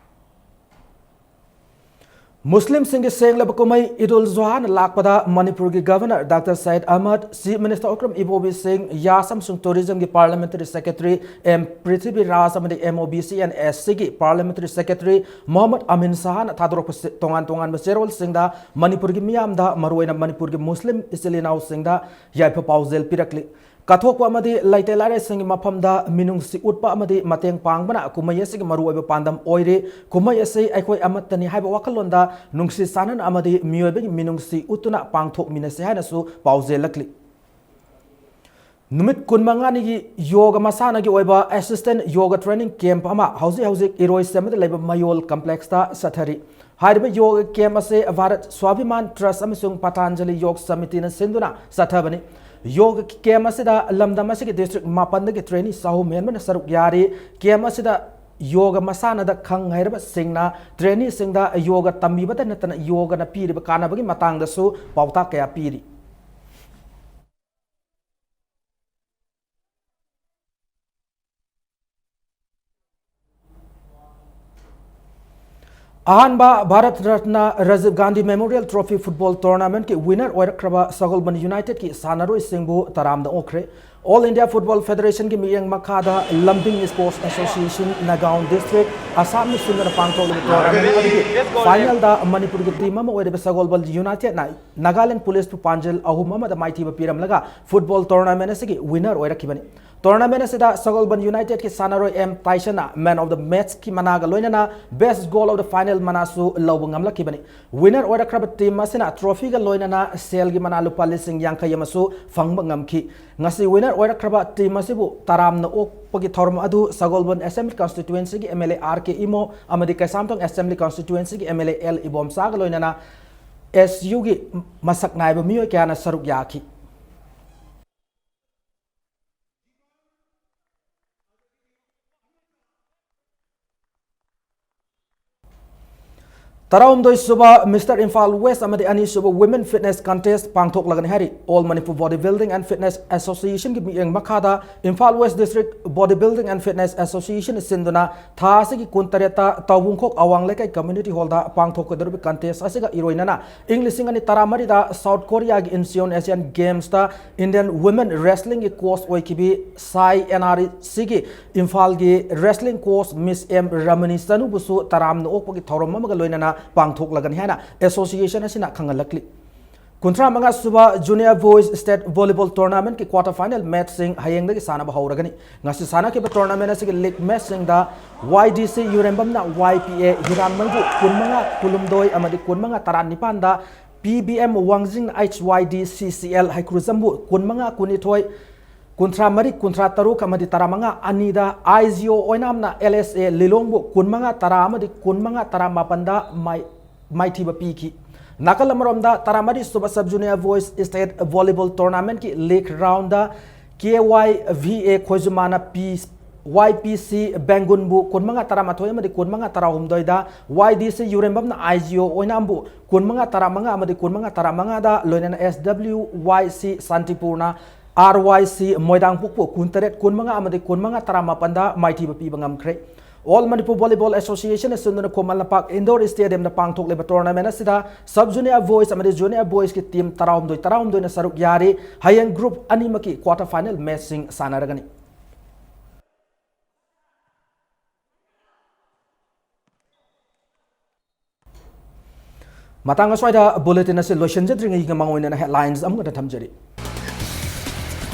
ꯃꯨꯁꯂꯤꯝꯁꯤꯡꯒꯤ ꯁꯦꯡꯂꯕ ꯀꯨꯝꯍꯩ ꯏꯗ ꯎꯜ ꯖꯨꯍꯥꯅ ꯂꯥꯛꯄꯗ ꯃꯅꯤꯄꯨꯔꯒꯤ governor Doctor Syed Ahmad, Chief Minister Okram Ibobi Singh, ꯌꯥꯁ ꯑꯃꯁꯨꯡ tourismꯒꯤ parliamentary secretary M ꯄ꯭ꯔꯤꯊꯤꯕꯤꯔꯥꯖ ꯑꯃꯗꯤ M O B C and S Cꯒꯤ parliamentary secretary Mohammad ꯑꯃꯤꯟ ꯁꯍꯥꯅ ꯊꯥꯗꯣꯔꯛꯄ ꯁꯦ-, ꯇꯣꯉꯥꯟ ꯇꯣꯉꯥꯟꯕ ꯆꯦꯔꯣꯜꯁꯤꯡꯗ ꯃꯅꯤꯄꯨꯔꯒꯤ ꯃꯤꯌꯥꯝꯗ, ꯃꯔꯨꯑꯣꯏꯅ ꯃꯅꯤꯄꯨꯔꯒꯤ ꯃꯨꯁꯂꯤꯝ ꯏꯆꯤꯜ ꯏꯅꯥꯎꯁꯤꯡꯗ ꯌꯥꯏꯐ ꯄꯥꯎꯖꯦꯜ ꯄꯤꯔꯛꯂꯤ꯫ ꯀꯠꯊꯣꯛꯄ ꯑꯃꯗꯤ ꯂꯩꯇ ꯂꯥꯏꯔꯁꯤꯡꯒꯤ ꯃꯐꯝꯗ ꯃꯤꯅꯨꯡꯁꯤ ꯎꯠꯄ ꯑꯃꯗꯤ ꯃꯇꯦꯡ ꯄꯥꯡꯕꯅ ꯀꯨꯝꯍꯩ ꯑꯁꯤꯒꯤ ꯃꯔꯨꯑꯣꯏꯕ ꯄꯥꯟꯗꯝ ꯑꯣꯏꯔꯤ꯫ ꯀꯨꯝꯍꯩ ꯑꯁꯤ ꯑꯩꯈꯣꯏ ꯑꯃꯠꯇꯅꯤ ꯍꯥꯏꯕ ꯋꯥꯈꯜꯂꯣꯟꯗ ꯅꯨꯡꯁꯤ ꯆꯥꯟꯅꯅ ꯑꯃꯗꯤ ꯃꯤꯑꯣꯏꯕꯒꯤ ꯃꯤꯅꯨꯡꯁꯤ ꯎꯠꯇꯨꯅ ꯄꯥꯡꯊꯣꯛꯃꯤꯟꯅꯁꯤ ꯍꯥꯏꯅꯁꯨ ꯄꯥꯎꯖꯦꯜꯂꯛꯂꯤ꯫ ꯅꯨꯃꯤꯠ ꯀꯨꯟꯃꯉꯥꯅꯤꯒꯤ ꯌꯣꯒ ꯃꯁꯥꯟꯅꯒꯤ ꯑꯣꯏꯕ assistant yoga training camp ꯑꯃ ꯍꯧꯖꯤꯛ ꯍꯧꯖꯤꯛ ꯏꯔꯣꯏꯁꯦꯝꯕꯗ ꯂꯩꯕ ꯃꯌꯣꯜ complexꯇ ꯆꯠꯊꯔꯤ꯫ ꯍꯥꯏꯔꯤꯕ ꯌꯣꯒ camp ꯑꯁꯤ ꯚꯥꯔꯠ ꯁ꯭ꯋꯥꯚꯤꯃꯥꯟ Trust ꯑꯃꯁꯨꯡ ꯄꯇꯥꯟꯖꯂꯤ ꯌꯣꯒ ꯁꯃꯤꯇꯤꯅ ꯁꯤꯟꯗꯨꯅ ꯆꯠꯊꯕꯅꯤ꯫ ꯌꯣꯒ camp ꯑꯁꯤꯗ ꯂꯝꯗꯝ ꯑꯁꯤꯒꯤ district ꯃꯥꯄꯟꯗꯒꯤ trainee ꯆꯍꯨꯝ ꯍꯦꯟꯕꯅ ꯁꯔꯨꯛ ꯌꯥꯔꯤ꯫ Camp ꯑꯁꯤꯗ ꯌꯣꯒ ꯃꯁꯥꯟꯅꯗ ꯈꯪ ꯍꯩꯔꯕꯁꯤꯡꯅ traineeꯁꯤꯡꯗ ꯌꯣꯒ ꯇꯝꯕꯤꯕꯇ ꯅꯠꯇꯅ ꯌꯣꯒꯅ ꯄꯤꯔꯤꯕ ꯀꯥꯟꯅꯕꯒꯤ ꯃꯇꯥꯡꯗꯁꯨ ꯄꯥꯎꯇꯥꯛ ꯀꯌꯥ ꯄꯤꯔꯤ꯫ ꯑꯍꯥꯟꯕ Bharat Ratna Rajiv Gandhi Memorial Trophy football tournamentꯀꯤ winner ꯑꯣꯏꯔꯛꯈ꯭ꯔꯕ ꯁꯒꯣꯜꯕꯟ Unitedꯀꯤ ꯁꯥꯟꯅꯔꯣꯏꯁꯤꯡꯕꯨ ꯇꯔꯥꯝꯅ ꯑꯣꯛꯈ꯭ꯔꯦ꯫ All India Football Federationꯒꯤ ꯃꯤꯠꯌꯦꯡ ꯃꯈꯥꯗ ꯂꯝꯗꯤꯡ Sports Association, Nagaon District, ꯑꯁꯥꯝꯅ ꯁꯤꯟꯗꯨꯅ ꯄꯥꯡꯊꯣꯛꯂꯤꯕ tournament ꯑꯗꯨꯒꯤ finalꯗ ꯃꯅꯤꯄꯨꯔꯒꯤ team ꯑꯃ ꯑꯣꯏꯔꯤꯕ ꯁꯒꯣꯜꯕꯟ Unitedꯅ Nagaland Policeꯄꯨ ꯄꯥꯟꯖꯜ ꯑꯍꯨꯝ ꯑꯃꯗ ꯃꯥꯏꯊꯤꯕ ꯄꯤꯔꯝꯂꯒ football tournament ꯑꯁꯤꯒꯤ winner ꯑꯣꯏꯔꯛꯈꯤꯕꯅꯤ꯫ Tournament ꯑꯁꯤꯗ ꯁꯒꯣꯜꯕꯟ United ꯀꯤ ꯁꯥꯟꯅꯔꯣꯏ M ꯇꯥꯏꯁꯟꯅ Man of the Match ꯀꯤ ꯃꯅꯥꯒ ꯂꯣꯏꯅꯅ Best Goal of the Final ꯃꯅꯥꯁꯨ ꯂꯧꯕ ꯉꯝꯂꯛꯈꯤꯕꯅꯤ꯫ Winner ꯑꯣꯏꯔꯛꯈ꯭ꯔꯕ team ꯑꯁꯤꯅ trophy ꯒ ꯂꯣꯏꯅꯅ ꯁꯦꯜꯒꯤ ꯃꯅꯥ ꯂꯨꯄꯥ ꯂꯤꯁꯤꯡ ꯌꯥꯡꯈꯩ ꯑꯃꯁꯨ ꯐꯪꯕ ꯉꯝꯈꯤ꯫ ꯉꯁꯤ winner ꯑꯣꯏꯔꯛꯈ꯭ꯔꯕ team ꯑꯁꯤꯕꯨ ꯇꯔꯥꯝꯅ ꯑꯣꯛꯄꯒꯤ ꯊꯧꯔꯝ ꯑꯗꯨ ꯁꯒꯣꯜꯕꯟ Assembly Constituency ꯒꯤ M L A R K Imo ꯑꯃꯗꯤ ꯀꯩꯁꯥꯝꯊꯣꯡ Assembly Constituency ꯒꯤ M L A L ꯏꯕꯣꯝꯆꯥꯒ ꯂꯣꯏꯅꯅ S U ꯒꯤ ꯃꯁꯛ ꯅꯥꯏꯕ ꯃꯤꯑꯣꯏ ꯀꯌꯥꯅ ꯁꯔꯨꯛ ꯌꯥꯈꯤ꯫ ꯇꯔꯥꯍꯨꯝꯗꯣꯏ ꯁꯨꯕ Mister Imphal West ꯑꯃꯗꯤ ꯑꯅꯤꯁꯨꯕ Women Fitness Contest ꯄꯥꯡꯊꯣꯛꯂꯒꯅꯤ ꯍꯥꯏꯔꯤ꯫ All Manipur Body Building and Fitness Association ꯒꯤ ꯃꯤꯠꯌꯦꯡ ꯃꯈꯥꯗ Imphal West District Body Building and Fitness Association ꯁꯤꯟꯗꯨꯅ ꯊꯥ ꯑꯁꯤꯒꯤ ꯀꯨꯟꯇꯔꯦꯠꯇ ꯇꯥꯎꯕꯨꯡꯈꯣꯛ ꯑꯋꯥꯡ ꯂꯩꯀꯥꯏ community hall ꯗ ꯄꯥꯡꯊꯣꯛꯀꯗꯧꯔꯤꯕ contest ꯑꯁꯤꯒ ꯏꯔꯣꯏꯅꯅ ꯏꯪ ꯂꯤꯁꯤꯡ ꯑꯅꯤ ꯇꯔꯥꯃꯔꯤꯗ South Korea ꯒꯤ Incheon Asian Games ꯇ Indian Women Wrestling ꯒꯤ coach ꯑꯣꯏꯈꯤꯕꯤ ꯁꯥꯏ N R C ꯒꯤ ꯏꯝꯐꯥꯜꯒꯤ wrestling coach Miss M ꯔꯃꯅꯤ ꯆꯅꯨꯕꯨꯁꯨ ꯇꯔꯥꯝꯅ ꯑꯣꯛꯄꯒꯤ ꯊꯧꯔꯝ ꯑꯃꯒ ꯂꯣꯏꯅꯅ ꯄꯥꯡꯊꯣꯛꯂꯒꯅꯤ ꯍꯥꯏꯅ association ꯑꯁꯤꯅ ꯈꯪꯍꯜꯂꯛꯂꯤ꯫ ꯀꯨꯟꯊ꯭ꯔꯥ ꯃꯉꯥ ꯁꯨꯕ Junior Boys State Volleyball Tournament ꯀꯤ quarter final match ꯁꯤꯡ ꯍꯌꯦꯡꯗꯒꯤ ꯁꯥꯟꯅꯕ ꯍꯧꯔꯒꯅꯤ꯫ ꯉꯁꯤ ꯁꯥꯟꯅꯈꯤꯕ tournament ꯑꯁꯤꯒꯤ league match ꯁꯤꯡꯗ Y D C ꯌꯨꯔꯦꯝꯕꯝꯅ Y P A ꯍꯤꯔꯥꯟꯃꯩꯕꯨ ꯀꯨꯟꯃꯉꯥ ꯀꯨꯟꯍꯨꯝꯗꯣꯏ ꯑꯃꯗꯤ ꯀꯨꯟꯃꯉꯥ ꯇꯔꯥꯅꯤꯄꯥꯟꯗ P B M ꯋꯥꯡꯖꯤꯡꯅ H Y D C C L ꯍꯩꯀ꯭ꯔꯨꯖꯝꯕꯨ ꯀꯨꯟꯃꯉꯥ ꯀꯨꯟꯅꯤꯊꯣꯏ, ꯀꯨꯟꯊ꯭ꯔꯥ ꯃꯔꯤ, ꯀꯨꯟꯊ꯭ꯔꯥ ꯇꯔꯨꯛ ꯑꯃꯗꯤ ꯇꯔꯥꯃꯉꯥ ꯑꯅꯤꯗ I G O ꯑꯣꯏꯅꯥꯝꯅ L S A ꯂꯤꯂꯣꯡꯕꯨ ꯀꯨꯟꯃꯉꯥ ꯇꯔꯥ ꯑꯃꯗꯤ ꯀꯨꯟꯃꯉꯥ ꯇꯔꯥꯃꯥꯄꯟꯗ ꯃꯥꯏ-, ꯃꯥꯏꯊꯤꯕ ꯄꯤꯈꯤ꯫ ꯅꯥꯀꯜ ꯑꯃꯔꯣꯝꯗ ꯇꯔꯥꯃꯔꯤ ꯁꯨꯕ Sub Junior Boys State Volleyball Tournament ꯀꯤ league round the K Y V A ꯈꯣꯏꯖꯨꯃꯥꯅ P-, Y P C ꯕꯦꯡꯒꯨꯟꯕꯨ ꯀꯨꯟꯃꯉꯥ ꯇꯔꯥꯃꯥꯊꯣꯏ ꯑꯃꯗꯤ ꯀꯨꯟꯃꯉꯥ ꯇꯔꯥꯍꯨꯝꯗꯣꯏꯗ Y D C ꯌꯨꯔꯦꯝꯕꯝꯅ I G O ꯑꯣꯏꯅꯥꯝꯕꯨ ꯀꯨꯟꯃꯉꯥ ꯇꯔꯥꯃꯉꯥ ꯑꯃꯗꯤ ꯀꯨꯟꯃꯉꯥ ꯇꯔꯥꯃꯉꯥꯗ ꯂꯣꯏꯅꯅ S W Y C ꯁꯥꯟꯇꯤꯄꯨꯔꯅ R Y C ꯃꯣꯏꯗꯥꯡꯄꯣꯛꯄꯨ ꯀꯨꯟꯇꯔꯦꯠ ꯀꯨꯟꯃꯉꯥ ꯑꯃꯗꯤ ꯀꯨꯟꯃꯉꯥ ꯇꯔꯥꯃꯥꯄꯟꯗ ꯃꯥꯏꯊꯤꯕ ꯄꯤꯕ ꯉꯝꯈ꯭ꯔꯦ꯫ All Manipur Volleyball Association ꯅ ꯁꯤꯟꯗꯨꯅ ꯈꯨꯃꯟ ꯂꯝꯄꯥꯛ Indoor Stadium ꯗ ꯄꯥꯡꯊꯣꯛꯂꯤꯕ tournament ꯑꯁꯤꯗ Sub Junior Boys ꯑꯃꯗꯤ Junior Boys ꯀꯤ team ꯇꯔꯥꯍꯨꯝꯗꯣꯏ ꯇꯔꯥꯍꯨꯝꯗꯣꯏꯅ ꯁꯔꯨꯛ ꯌꯥꯔꯤ꯫ ꯍꯌꯦꯡ group ꯑꯅꯤꯃꯛꯀꯤ quarter final match ꯁꯤꯡ ꯁꯥꯟꯅꯔꯒꯅꯤ꯫ ꯃꯇꯥꯡ ꯑꯁ꯭ꯋꯥꯏꯗ bulletin ꯑꯁꯤ ꯂꯣꯏꯁꯤꯟꯖꯗ꯭ꯔꯤꯉꯩꯒꯤ ꯃꯃꯥꯡ ꯑꯣꯏꯅ headlines ꯑꯃꯨꯛ ꯍꯟꯅ ꯊꯝꯖꯔꯤ꯫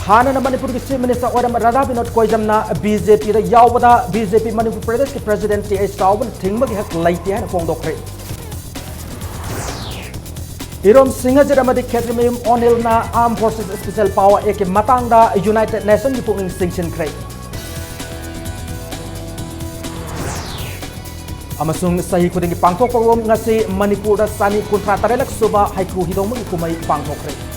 ꯍꯥꯟꯅꯅ ꯃꯅꯤꯄꯨꯔꯒꯤ Chief Minister ꯑꯣꯏꯔꯝꯕ ꯔꯥꯙꯥ ꯕꯤꯅꯣꯗ ꯀꯣꯏꯖꯝꯅ BJPꯗ ꯌꯥꯎꯕꯗ BJP ꯃꯅꯤꯄꯨꯔ ꯄ꯭ꯔꯗꯦꯁꯀꯤ President T.H. ꯆꯥꯎꯕꯅ ꯊꯤꯡꯕꯒꯤ ꯍꯛ ꯂꯩꯇꯦ ꯍꯥꯏꯅ ꯐꯣꯡꯗꯣꯛꯈ꯭ꯔꯦ꯫ ꯏꯔꯣꯝ ꯁꯤꯡꯍꯖꯤꯠ ꯑꯃꯗꯤ ꯈꯦꯇ꯭ꯔꯤꯃꯌꯨꯝ ꯑꯣꯅꯤꯜꯅ Armed Forces Special Power Actꯀꯤ ꯃꯇꯥꯡꯗ United Nationsꯀꯤ ꯄꯨꯛꯅꯤꯡ ꯆꯤꯡꯁꯤꯟꯈ꯭ꯔꯦ꯫ ꯑꯃꯁꯨꯡ ꯆꯍꯤ ꯈꯨꯗꯤꯡꯒꯤ ꯄꯥꯡꯊꯣꯛꯄꯒꯨꯝ ꯉꯁꯤ ꯃꯅꯤꯄꯨꯔꯗ ꯆꯅꯤ ꯀꯨꯟꯊ꯭ꯔꯥ ꯇꯔꯦꯠꯂꯛ ꯁꯨꯕ ꯍꯩꯀ꯭ꯔꯨ ꯍꯤꯗꯣꯡꯕꯒꯤ ꯀꯨꯝꯍꯩ ꯄꯥꯡꯊꯣꯛꯈ꯭ꯔꯦ꯫